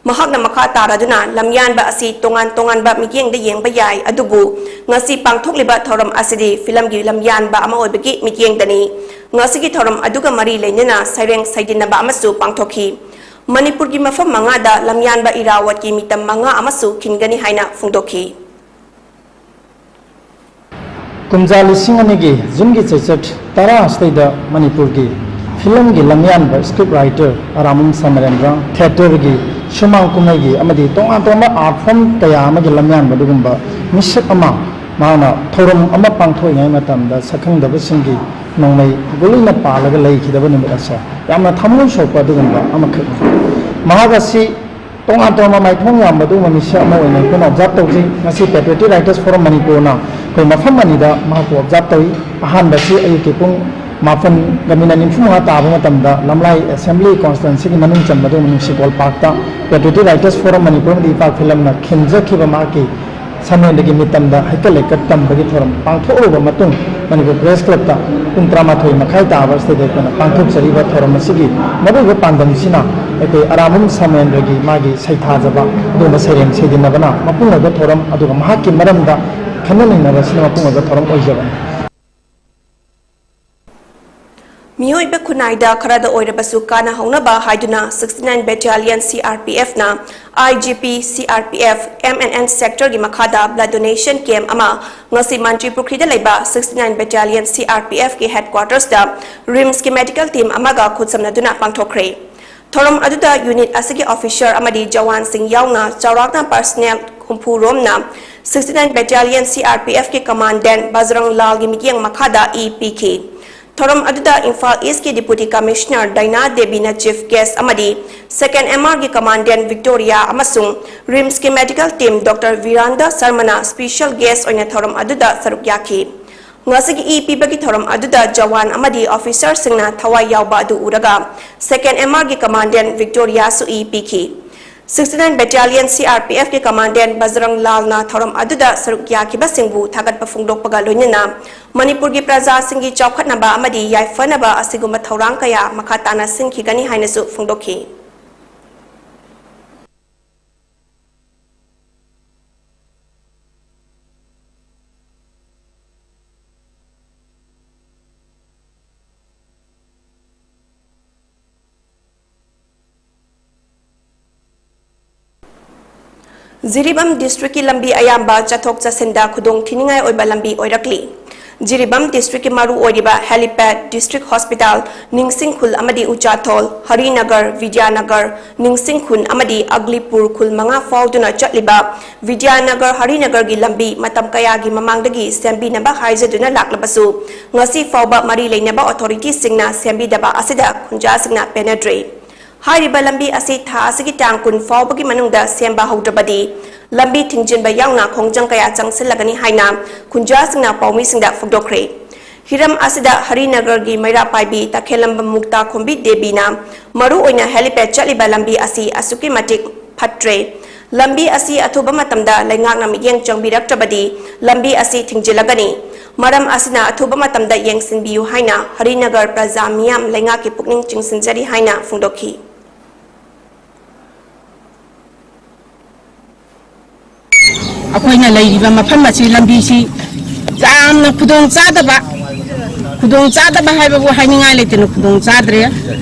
ꯃꯍꯥꯛꯅ ꯃꯈꯥ ꯇꯥꯔꯗꯨꯅ ꯂꯝꯌꯥꯟꯕ ꯑꯁꯤ ꯇꯣꯉꯥꯟ ꯇꯣꯉꯥꯟꯕ ꯃꯤꯠꯌꯦꯡꯗ ꯌꯦꯡꯕ ꯌꯥꯏ, ꯑꯗꯨꯕꯨ ꯉꯁꯤ ꯄꯥꯡꯊꯣꯛꯂꯤꯕ ꯊꯧꯔꯝ ꯑꯁꯤꯗꯤ ꯐꯤꯂꯝꯒꯤ ꯂꯝꯌꯥꯟꯕ ꯑꯃ ꯑꯣꯏꯕꯒꯤ ꯃꯤꯠꯌꯦꯡꯗꯅꯤ꯫ ꯉꯁꯤꯒꯤ ꯊꯧꯔꯝ ꯑꯗꯨꯒ ꯃꯔꯤ ꯂꯩꯅꯅ ꯁꯩꯔꯦꯡ ꯁꯩꯗꯤꯟꯅꯕ ꯑꯃꯁꯨ ꯄꯥꯡꯊꯣꯛꯈꯤ꯫ ꯃꯅꯤꯄꯨꯔꯒꯤ ꯃꯐꯝ ꯃꯉꯥꯗ ꯂꯝꯌꯥꯟꯕ ꯏꯔꯥꯋꯠꯀꯤ ꯃꯤꯇꯝ ꯃꯉꯥ ꯑꯃꯁꯨ ꯈꯤꯟꯒꯅꯤ ꯍꯥꯏꯅ ꯐꯣꯡꯗꯣꯛꯈꯤ꯫ ꯀꯨꯝꯖꯥ ꯂꯤꯁꯤꯡ ꯑꯅꯤꯒꯤ ꯖꯨꯟꯒꯤ ꯆꯩꯆꯠ ꯇꯔꯥ ꯑꯁꯤꯗꯩꯗ ꯃꯅꯤꯄꯨꯔꯒꯤ ꯐꯤꯂꯝꯒꯤ ꯂꯝꯌꯥꯟꯕ script writer ꯑꯔꯥꯝꯕꯝ ꯁꯃꯔꯦꯟꯗ꯭ꯔ theatreꯒꯤ ꯁꯨꯃꯥꯡ ꯀꯨꯝꯍꯩꯒꯤ ꯑꯃꯗꯤ ꯇꯣꯉꯥꯟ ꯇꯣꯉꯥꯟꯕ art form ꯀꯌꯥ ꯑꯃꯒꯤ ꯂꯝꯌꯥꯟꯕ ꯑꯗꯨꯒꯨꯝꯕ ꯃꯤꯁꯛ ꯑꯃ ꯃꯍꯥꯛꯅ ꯊꯧꯔꯝ ꯑꯃ ꯄꯥꯡꯊꯣꯛꯏꯉꯩ ꯃꯇꯝꯗ ꯁꯛꯈꯪꯗꯕꯁꯤꯡꯒꯤ ꯅꯣꯡꯃꯩ ꯒꯨꯂꯤꯅ ꯄꯥꯜꯂꯒ ꯂꯩꯈꯤꯗꯕ ꯅꯨꯃꯤꯠ ꯑꯁꯦ ꯌꯥꯝꯅ ꯊꯃꯣꯏ ꯁꯣꯛꯄ ꯑꯗꯨꯒꯨꯝꯕ ꯑꯃꯈꯛꯅꯤ꯫ ꯃꯍꯥꯛ ꯑꯁꯤ ꯇꯣꯉꯥꯟ ꯇꯣꯉꯥꯟꯕ ꯃꯥꯏꯊꯣꯡ ꯌꯥꯝꯕ ꯑꯗꯨꯒꯨꯝꯕ ꯃꯤꯁꯛ ꯑꯃ ꯑꯣꯏꯅ ꯑꯩꯈꯣꯏꯅ observe ꯇꯧꯖꯩ꯫ ꯉꯁꯤ Patriotic Writers Forum ꯃꯅꯤꯄꯨꯔꯅ ꯑꯩꯈꯣꯏ ꯃꯐꯝ ꯑꯅꯤꯗ ꯃꯍꯥꯛꯄꯨ observe ꯇꯧꯏ꯫ ꯑꯍꯥꯟꯕꯁꯤ ꯑꯌꯨꯛꯀꯤ ꯄꯨꯡ ꯃꯥꯄꯟꯒ minute ꯅꯤꯐꯨ ꯃꯉꯥ ꯇꯥꯕ ꯃꯇꯝꯗ ꯂꯝꯂꯥꯏ assembly constituencyꯒꯤ ꯃꯅꯨꯡ ꯆꯟꯕ ꯑꯗꯨꯒꯨꯝꯕ ꯅꯨꯡꯁꯤꯀꯣꯜ parkꯇ Patriotic Writers Forum ꯃꯅꯤꯄꯨꯔ ꯑꯃꯗꯤ ꯏꯄꯥꯛ ꯐꯤꯂꯝꯅ ꯈꯤꯟꯖꯈꯤꯕ ꯃꯍꯥꯛꯀꯤ ꯁꯃꯦꯟꯗꯒꯤ ꯃꯤꯇꯝꯗ ꯍꯩꯀꯠ ꯂꯩꯀꯠ ꯇꯝꯕꯒꯤ ꯊꯧꯔꯝ ꯄꯥꯡꯊꯣꯛꯂꯨꯔꯕ ꯃꯇꯨꯡ, ꯃꯅꯤꯄꯨꯔ Press Clubꯇ ꯄꯨꯡ ꯇꯔꯥꯃꯥꯊꯣꯏ ꯃꯈꯥꯏ ꯇꯥꯕ ꯑꯁꯤꯗꯩꯗ ꯑꯩꯈꯣꯏꯅ ꯄꯥꯡꯊꯣꯛꯆꯔꯤꯕ ꯊꯧꯔꯝ ꯑꯁꯤꯒꯤ ꯃꯔꯨꯑꯣꯏꯕ ꯄꯥꯟꯗꯝꯁꯤꯅ ꯑꯩꯈꯣꯏ ꯑꯔꯥꯝꯕꯝ ꯁꯃꯦꯟꯗ꯭ꯔꯒꯤ ꯃꯥꯒꯤ ꯁꯩꯊꯥꯖꯕ ꯑꯗꯨꯒꯨꯝꯕ ꯁꯩꯔꯦꯡ ꯁꯩꯗꯟꯅꯕꯅ ꯃꯄꯨꯡ ꯑꯣꯏꯕ ꯊꯧꯔꯝ, ꯑꯗꯨꯒ ꯃꯍꯥꯛꯀꯤ ꯃꯔꯝꯗ ꯈꯟꯅ ꯅꯩꯅꯕꯁꯤꯅ ꯃꯄꯨꯡ ꯑꯣꯏꯕ ꯊꯧꯔꯝ ꯑꯣꯏꯖꯕꯅꯤ꯫ ꯃꯤꯑꯣꯏꯕ ꯈꯨꯟꯅꯥꯏꯗ ꯈꯔꯗ ꯑꯣꯏꯔꯕꯁꯨ ꯀꯥꯟꯅꯍꯧꯅꯕ ꯍꯥꯏꯗꯨꯅ sixty nine Battalion C R P Fꯅ I G P C R P F M N N sectorꯒꯤ ꯃꯈꯥꯗ blood donation camp ꯑꯃ ꯉꯁꯤ ꯃꯟꯇ꯭ꯔꯤ ꯄꯨꯈ꯭ꯔꯤꯗ ꯂꯩꯕ sixty nine Battalion C R P Fꯀꯤ headquartersꯇ RIMSꯀꯤ medical team ꯑꯃꯒ ꯈꯨꯠꯁꯝꯅꯗꯨꯅ ꯄꯥꯡꯊꯣꯛꯈ꯭ꯔꯦ꯫ ꯊꯧꯔꯝ ꯑꯗꯨꯗ unit ꯑꯁꯤꯒꯤ officer ꯑꯃꯗꯤ ꯖꯋꯥꯟꯁꯤꯡ ꯌꯥꯎꯅ ꯆꯥꯎꯔꯥꯛꯅ personnel ꯍꯨꯝꯐꯨ ꯔꯣꯝꯅ sixty nine Battalion C R P Fꯀꯤ commandant ꯕꯖꯔꯪ ꯂꯥꯜꯒꯤ ꯃꯤꯠꯌꯦꯡ ꯃꯈꯥꯗ ꯏ ꯄꯤꯈꯤ꯫ ꯊꯧꯔꯝ ꯑꯗꯨꯗ ꯏꯝꯐꯥꯜ ꯏꯁꯀꯤ Deputy Commissioner ꯗꯥꯏꯅꯥ ꯗꯦꯕꯤꯅ Chief Guest ꯑꯃꯗꯤ Second M R ꯒꯤ Commandant Victoria ꯑꯃꯁꯨꯡ ꯔꯤꯝꯁꯀꯤ Medical Team Doctor ꯚꯤꯔꯥꯟꯗ ꯁꯔꯃꯅ Special Guest ꯑꯣꯏꯅ ꯊꯧꯔꯝ ꯑꯗꯨꯗ ꯁꯔꯨꯛ ꯌꯥꯈꯤ꯫ ꯉꯁꯤꯒꯤ ꯏ ꯄꯤꯕꯒꯤ ꯊꯧꯔꯝ ꯑꯗꯨꯗ ꯖꯋꯥꯟ ꯑꯃꯗꯤ officerꯁꯤꯡꯅ ꯊꯋꯥꯏ ꯌꯥꯎꯕ ꯑꯗꯨ ꯎꯔꯒ Second M R ꯒꯤ Commandant Victoriaꯁꯨ ꯏ ꯄꯤꯈꯤ꯫ Sixty nine Battalion C R P F ꯀꯤ Commandant ꯕꯖꯔꯪ ꯂꯥꯜꯅ ꯊꯧꯔꯝ ꯑꯗꯨꯗ ꯁꯔꯨꯛ ꯌꯥꯈꯤꯕꯁꯤꯡꯕꯨ ꯊꯥꯒꯠꯄ ꯐꯣꯡꯗꯣꯛꯄꯒ ꯂꯣꯏꯅꯅ ꯃꯅꯤꯄꯨꯔꯒꯤ ꯄ꯭ꯔꯖꯥꯁꯤꯡꯒꯤ ꯆꯥꯎꯈꯠꯅꯕ ꯑꯃꯗꯤ ꯌꯥꯏꯐꯅꯕ ꯑꯁꯤꯒꯨꯝꯕ ꯊꯧꯔꯥꯡ ꯀꯌꯥ ꯃꯈꯥ ꯇꯥꯅ ꯁꯤꯟꯈꯤꯒꯅꯤ ꯍꯥꯏꯅꯁꯨ ꯐꯣꯡꯗꯣꯛꯈꯤ꯫ ꯖꯤꯔꯤꯕꯥꯝ districtꯀꯤ ꯂꯝꯕꯤ ꯑꯌꯥꯝꯕ ꯆꯠꯊꯣꯛ ꯆꯠꯁꯤꯟꯗ ꯈꯨꯗꯣꯡ ꯊꯤꯅꯤꯡꯉꯥꯏ ꯑꯣꯏꯕ ꯂꯝꯕꯤ ꯑꯣꯏꯔꯛꯂꯤ꯫ ꯖꯤꯔꯤꯕꯥꯝ districtꯀꯤ ꯃꯔꯨ ꯑꯣꯏꯔꯤꯕ helipad, district hospital, ꯅꯤꯡꯁꯤꯡ ꯈꯨꯜ ꯑꯃꯗꯤ ꯎꯆꯥꯊꯣꯜ, ꯍꯔꯤꯅꯒꯔ, ꯕꯤꯗ꯭ꯌꯥꯅꯒꯔ, ꯅꯤꯡꯁꯤꯡ ꯈꯨꯜ ꯑꯃꯗꯤ ꯑꯒꯂꯤꯄꯨꯔ ꯈꯨꯜ ꯃꯉꯥ ꯐꯥꯎꯗꯨꯅ ꯆꯠꯂꯤꯕ ꯕꯤꯗ꯭ꯌꯥꯅꯒꯔ ꯍꯔꯤꯅꯒꯔꯒꯤ ꯂꯝꯕꯤ ꯃꯇꯝ ꯀꯌꯥꯒꯤ ꯃꯃꯥꯡꯗꯒꯤ ꯁꯦꯝꯕꯤꯅꯕ ꯍꯥꯏꯖꯗꯨꯅ ꯂꯥꯛꯂꯕꯁꯨ, ꯉꯁꯤ ꯐꯥꯎꯕ ꯃꯔꯤ ꯂꯩꯅꯕ authorityꯁꯤꯡꯅ ꯁꯦꯝꯕꯤꯗꯕ ꯑꯁꯤꯗ ꯈꯨꯟꯖꯥꯁꯤꯡꯅ ꯄꯦꯟꯅꯗ꯭ꯔꯦ꯫ ꯍꯥꯏꯔꯤꯕ ꯂꯝꯕꯤ ꯑꯁꯤ ꯊꯥ ꯑꯁꯤꯒꯤ ꯇꯥꯡ ꯀꯨꯟ ꯐꯥꯎꯕꯒꯤ ꯃꯅꯨꯡꯗ ꯁꯦꯝꯕ ꯍꯧꯗ꯭ꯔꯕꯗꯤ ꯂꯝꯕꯤ ꯊꯤꯡꯖꯤꯟꯕ ꯌꯥꯎꯅ ꯈꯣꯡꯖꯪ ꯀꯌꯥ ꯆꯪꯁꯤꯜꯂꯒꯅꯤ ꯍꯥꯏꯅ ꯈꯨꯟꯖꯥꯁꯤꯡꯅ ꯄꯥꯎꯃꯤꯁꯤꯡꯗ ꯐꯣꯡꯗꯣꯛꯈ꯭ꯔꯦ꯫ ꯍꯤꯔꯝ ꯑꯁꯤꯗ ꯍꯔꯤꯅꯒꯔꯒꯤ ꯃꯩꯔꯥ ꯄꯥꯏꯕꯤ ꯇꯈꯦꯜꯂꯝꯕꯝ ꯃꯨꯛꯇꯥ ꯈꯣꯝꯕꯤ ꯗꯦꯕꯤꯅ ꯃꯔꯨ ꯑꯣꯏꯅ helipad ꯆꯠꯂꯤꯕ ꯂꯝꯕꯤ ꯑꯁꯤ ꯑꯁꯨꯛꯀꯤ ꯃꯇꯤꯛ ꯐꯠꯇ꯭ꯔꯦ꯫ ꯂꯝꯕꯤ ꯑꯁꯤ ꯑꯊꯨꯕ ꯃꯇꯝꯗ ꯂꯩꯉꯥꯛꯅ ꯃꯤꯠꯌꯦꯡ ꯆꯪꯕꯤꯔꯛꯇ꯭ꯔꯕꯗꯤ ꯂꯝꯕꯤ ꯑꯁꯤ ꯊꯤꯡꯖꯤꯜꯂꯒꯅꯤ꯫ ꯃꯔꯝ ꯑꯁꯤꯅ ꯑꯊꯨꯕ ꯃꯇꯝꯗ ꯌꯦꯡꯁꯤꯟꯕꯤꯌꯨ ꯍꯥꯏꯅ ꯍꯔꯤꯅꯒꯔ ꯄ꯭ꯔꯖꯥ ꯃꯤꯌꯥꯝ ꯂꯩꯉꯥꯛꯀꯤ ꯄꯨꯛꯅꯤꯡ ꯆꯤꯡꯁꯤꯟꯖꯔꯤ ꯍꯥꯏꯅ ꯐꯣꯡꯗꯣꯛꯈꯤ꯫ ꯑꯩꯈꯣꯏꯅ ꯂꯩꯔꯤꯕ ꯃꯐꯝ ꯑꯁꯤ ꯂꯝꯕꯤꯁꯤ ꯌꯥꯝꯅ ꯈꯨꯗꯣꯡ ꯆꯥꯗꯕ, ꯈꯨꯗꯣꯡ ꯆꯥꯗꯕ ꯍꯥꯏꯕꯕꯨ ꯍꯥꯏꯅꯤꯡꯉꯥꯏ ꯂꯩꯇꯅ ꯈꯨꯗꯣꯡ ꯆꯥꯗ꯭ꯔꯦ꯫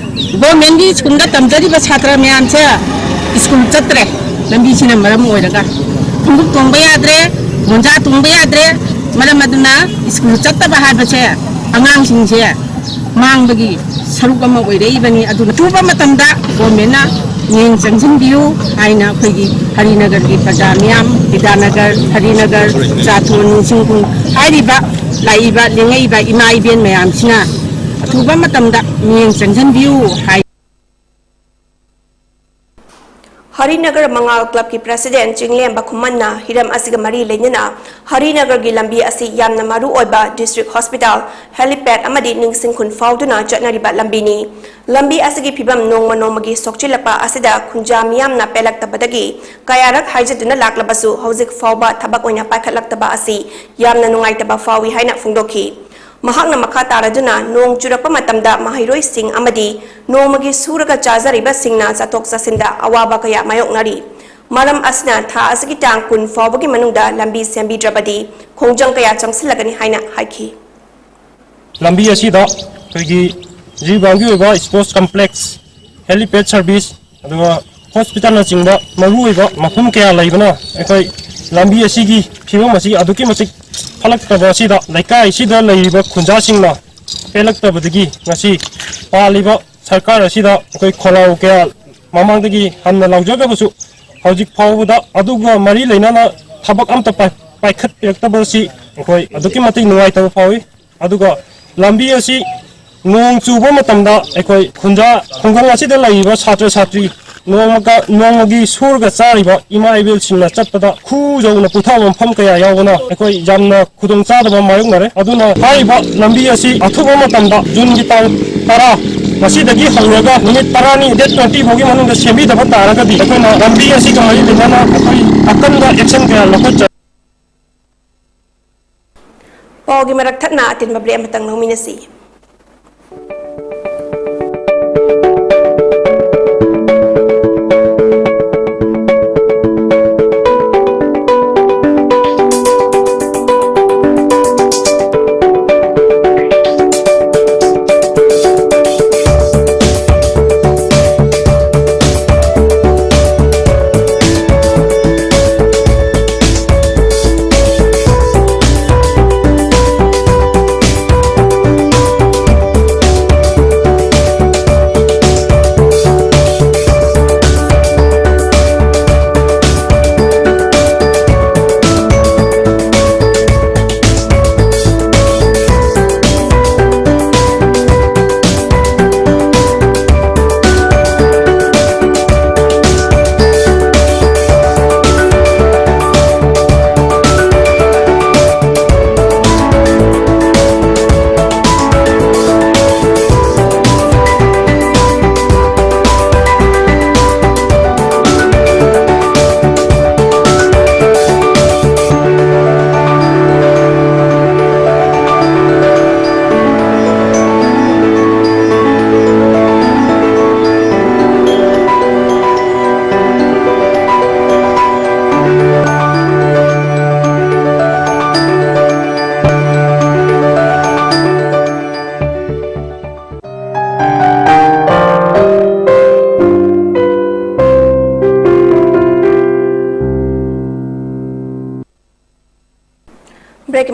Governmentꯀꯤ schoolꯗ ꯇꯝꯖꯔꯤꯕ ꯁꯥꯇ꯭ꯔ ꯃꯌꯥꯝꯁꯦ school ꯆꯠꯇ꯭ꯔꯦ꯫ ꯂꯝꯕꯤꯁꯤꯅ ꯃꯔꯝ ꯑꯣꯏꯔꯒ ꯈꯣꯡꯎꯞ ꯇꯣꯡꯕ ꯌꯥꯗ꯭ꯔꯦ, ꯃꯣꯟꯖꯥ ꯇꯣꯡꯕ ꯌꯥꯗ꯭ꯔꯦ꯫ ꯃꯔꯝ ꯑꯗꯨꯅ school ꯆꯠꯇꯕ ꯍꯥꯏꯕꯁꯦ ꯑꯉꯥꯡꯁꯤꯡꯁꯦ ꯃꯥꯡꯕꯒꯤ ꯁꯔꯨꯛ ꯑꯃ ꯑꯣꯏꯔꯛꯏꯕꯅꯤ꯫ ꯑꯗꯨꯅ ꯑꯊꯨꯕ ꯃꯇꯝꯗ governmentꯅ ꯃꯤꯠꯌꯦꯡ ꯆꯪꯁꯤꯟꯕꯤꯌꯨ ꯍꯥꯏꯅ ꯑꯩꯈꯣꯏꯒꯤ ꯍꯔꯤꯅꯒꯔꯒꯤ ꯄ꯭ꯔꯖꯥ ꯃꯤꯌꯥꯝ, ꯕꯤꯗ꯭ꯌꯥꯅꯒꯔ, ꯍꯔꯤꯅꯒꯔ, ꯆꯥꯊꯣꯟ, ꯅꯤꯡꯁꯤꯡꯈꯨꯜ ꯍꯥꯏꯔꯤꯕ ꯂꯥꯛꯏꯕ ꯂꯦꯡꯉꯛꯏꯕ ꯏꯃꯥ ꯏꯕꯦꯟ ꯃꯌꯥꯝꯁꯤꯅ ꯎꯕ ꯃꯇꯝꯗ ꯃꯤꯠꯌꯦꯡ ꯆꯪꯁꯤꯟꯕꯤꯌꯨ ꯍꯥꯏ꯫ ꯍꯔꯤꯅꯒꯔ ꯃꯉꯥꯜ ꯀ꯭ꯂꯕꯀꯤ ꯄ꯭ꯔꯦꯁꯤꯗꯦꯟꯠ ꯆꯤꯡꯂꯦꯝꯕ ꯈꯨꯃꯟꯅ ꯍꯤꯔꯝ ꯑꯁꯤꯒ ꯃꯔꯤ ꯂꯩꯅꯅ ꯍꯔꯤꯅꯒꯔꯒꯤ ꯂꯝꯕꯤ ꯑꯁꯤ ꯌꯥꯝꯅ ꯃꯔꯨ ꯑꯣꯏꯕ ꯗꯤꯁꯇ꯭ꯔꯤꯛ ꯍꯣꯁꯄꯤꯇꯥꯜ, ꯍꯦꯂꯤꯄꯦꯗ ꯑꯃꯗꯤ ꯅꯤꯡꯁꯤꯡ ꯈꯨꯟ ꯐꯥꯎꯗꯨꯅ ꯆꯠꯅꯔꯤꯕ ꯂꯝꯕꯤꯅꯤ꯫ ꯂꯝꯕꯤ ꯑꯁꯤꯒꯤ ꯐꯤꯕꯝ ꯅꯣꯡꯃ ꯅꯣꯡꯃꯒꯤ ꯁꯣꯛꯆꯤꯜꯂꯛꯄ ꯑꯁꯤꯗ ꯈꯨꯟꯖꯥ ꯃꯤꯌꯥꯝꯅ ꯄꯦꯜꯂꯛꯇꯕꯗꯒꯤ ꯀꯌꯥꯔꯛ ꯍꯥꯏꯖꯗꯨꯅ ꯂꯥꯛꯂꯕꯁꯨ ꯍꯧꯖꯤꯛ ꯐꯥꯎꯕ ꯊꯕꯛ ꯑꯣꯏꯅ ꯄꯥꯏꯈꯠꯂꯛꯇꯕ ꯑꯁꯤ ꯌꯥꯝꯅ ꯅꯨꯡꯉꯥꯏꯇꯕ ꯐꯥꯎꯏ ꯍꯥꯏꯅ ꯐꯣꯡꯗꯣꯛꯈꯤ꯫ ꯃꯍꯥꯛꯅ ꯃꯈꯥ ꯇꯥꯔꯗꯨꯅ ꯅꯣꯡ ꯆꯨꯔꯛꯄ ꯃꯇꯝꯗ ꯃꯍꯩꯔꯣꯏꯁꯤꯡ ꯑꯃꯗꯤ ꯅꯣꯡꯃꯒꯤ ꯁꯨꯔꯒ ꯆꯥꯖꯔꯤꯕꯁꯤꯡꯅ ꯆꯠꯊꯣꯛ ꯆꯠꯁꯤꯟꯗ ꯑꯋꯥꯕ ꯀꯌꯥ ꯃꯥꯌꯣꯛꯅꯔꯤ꯫ ꯃꯔꯝ ꯑꯁꯤꯅ ꯊꯥ ꯑꯁꯤꯒꯤ ꯇꯥꯡ ꯀꯨꯟ ꯐꯥꯎꯕꯒꯤ ꯃꯅꯨꯡꯗ ꯂꯝꯕꯤ ꯁꯦꯝꯕꯤꯗ꯭ꯔꯕꯗꯤ ꯈꯣꯡꯖꯪ ꯀꯌꯥ ꯆꯪꯁꯤꯜꯂꯒꯅꯤ ꯍꯥꯏꯅ ꯍꯥꯏꯈꯤ꯫ ꯂꯝꯕꯤ ꯑꯁꯤꯗ ꯑꯩꯈꯣꯏꯒꯤ ꯖꯤꯔꯤꯕꯥꯝꯒꯤ ꯑꯣꯏꯕ ꯁ꯭ꯄꯣꯔꯠꯁ ꯀꯝꯄ꯭ꯂꯦꯛꯁ, ꯍꯦꯂꯤꯄꯦꯗ ꯁꯔꯚꯤꯁ, ꯑꯗꯨꯒ ꯍꯣꯁꯄꯤꯇꯥꯜꯅꯆꯤꯡꯕ ꯃꯔꯨꯑꯣꯏꯕ ꯃꯐꯝ ꯀꯌꯥ ꯂꯩꯕꯅ ꯑꯩꯈꯣꯏ ꯂꯝꯕꯤ ꯑꯁꯤꯒꯤ ꯐꯤꯕꯝ ꯑꯁꯤ ꯑꯗꯨꯛꯀꯤ ꯃꯇꯤꯛ ꯐꯠꯂꯛꯇꯕ ꯑꯁꯤꯗ ꯂꯩꯀꯥꯏ ꯑꯁꯤꯗ ꯂꯩꯔꯤꯕ ꯈꯨꯟꯖꯥꯁꯤꯡꯅ ꯄꯦꯜꯂꯛꯇꯕꯗꯒꯤ ꯉꯁꯤ ꯄꯥꯜꯂꯤꯕ ꯁꯔꯀꯥꯔ ꯑꯁꯤꯗ ꯑꯩꯈꯣꯏ ꯈꯣꯜꯂꯥꯎ ꯀꯌꯥ ꯃꯃꯥꯡꯗꯒꯤ ꯍꯟꯅ ꯂꯥꯎꯖꯈ꯭ꯔꯕꯁꯨ ꯍꯧꯖꯤꯛ ꯐꯥꯎꯕꯗ ꯑꯗꯨꯒ ꯃꯔꯤ ꯂꯩꯅꯅ ꯊꯕꯛ ꯑꯝꯇ ꯄꯥꯏ-, ꯄꯥꯏꯈꯠꯄꯤꯔꯛꯇꯕ ꯑꯁꯤ ꯑꯩꯈꯣꯏ ꯑꯗꯨꯛꯀꯤ ꯃꯇꯤꯛ ꯅꯨꯡꯉꯥꯏꯇꯕ ꯐꯥꯎꯏ꯫ ꯑꯗꯨꯒ ꯂꯝꯕꯤ ꯑꯁꯤ ꯅꯣꯡ ꯆꯨꯕ ꯃꯇꯝꯗ ꯑꯩꯈꯣꯏ ꯈꯨꯟꯖꯥ ꯈꯨꯡꯒꯪ ꯑꯁꯤꯗ ꯂꯩꯔꯤꯕ ꯁꯥꯇ꯭ꯔ ꯁꯥꯇ꯭ꯔꯤ ꯅꯣꯡꯃꯒ-, ꯅꯣꯡꯃꯒꯤ ꯁꯨꯔꯒ ꯆꯥꯔꯤꯕ ꯏꯃꯥ ꯏꯕꯦꯜꯁꯤꯡꯅ ꯆꯠꯄꯗ ꯈꯨ ꯌꯧꯅ ꯄꯨꯊꯕ ꯃꯐꯝ ꯀꯌꯥ ꯌꯥꯎꯕꯅ ꯑꯩꯈꯣꯏ ꯌꯥꯝꯅ ꯈꯨꯗꯣꯡꯆꯥꯗꯕ ꯃꯥꯌꯣꯛꯅꯔꯦ꯫ ꯑꯗꯨꯅ ꯍꯥꯏꯔꯤꯕ ꯂꯝꯕꯤ ꯑꯁꯤ ꯑꯊꯨꯕ ꯃꯇꯝꯗ ꯖꯨꯟꯒꯤ ꯇꯥꯡ ꯇꯔꯥ, ꯉꯁꯤꯗꯒꯤ ꯍꯧꯔꯒ ꯅꯨꯃꯤꯠ ꯇꯔꯥꯅꯤ, date twenty ꯐꯥꯎꯒꯤ ꯃꯅꯨꯡꯗ ꯁꯦꯝꯕꯤꯗꯕ ꯇꯥꯔꯒꯗꯤ ꯑꯩꯈꯣꯏꯅ ꯂꯝꯕꯤ ꯑꯁꯤꯒ ꯃꯔꯤ ꯂꯩꯅꯅ ꯑꯩꯈꯣꯏ ꯑꯀꯟꯕ action ꯀꯌꯥ ꯂꯧꯈꯠꯆ- ꯄꯥꯎꯒꯤ ꯃꯔꯛ ꯊꯠꯅ ꯑꯇꯦꯟꯕ break ꯑꯃꯇꯪ ꯂꯧꯃꯤꯟꯅꯁꯤ꯫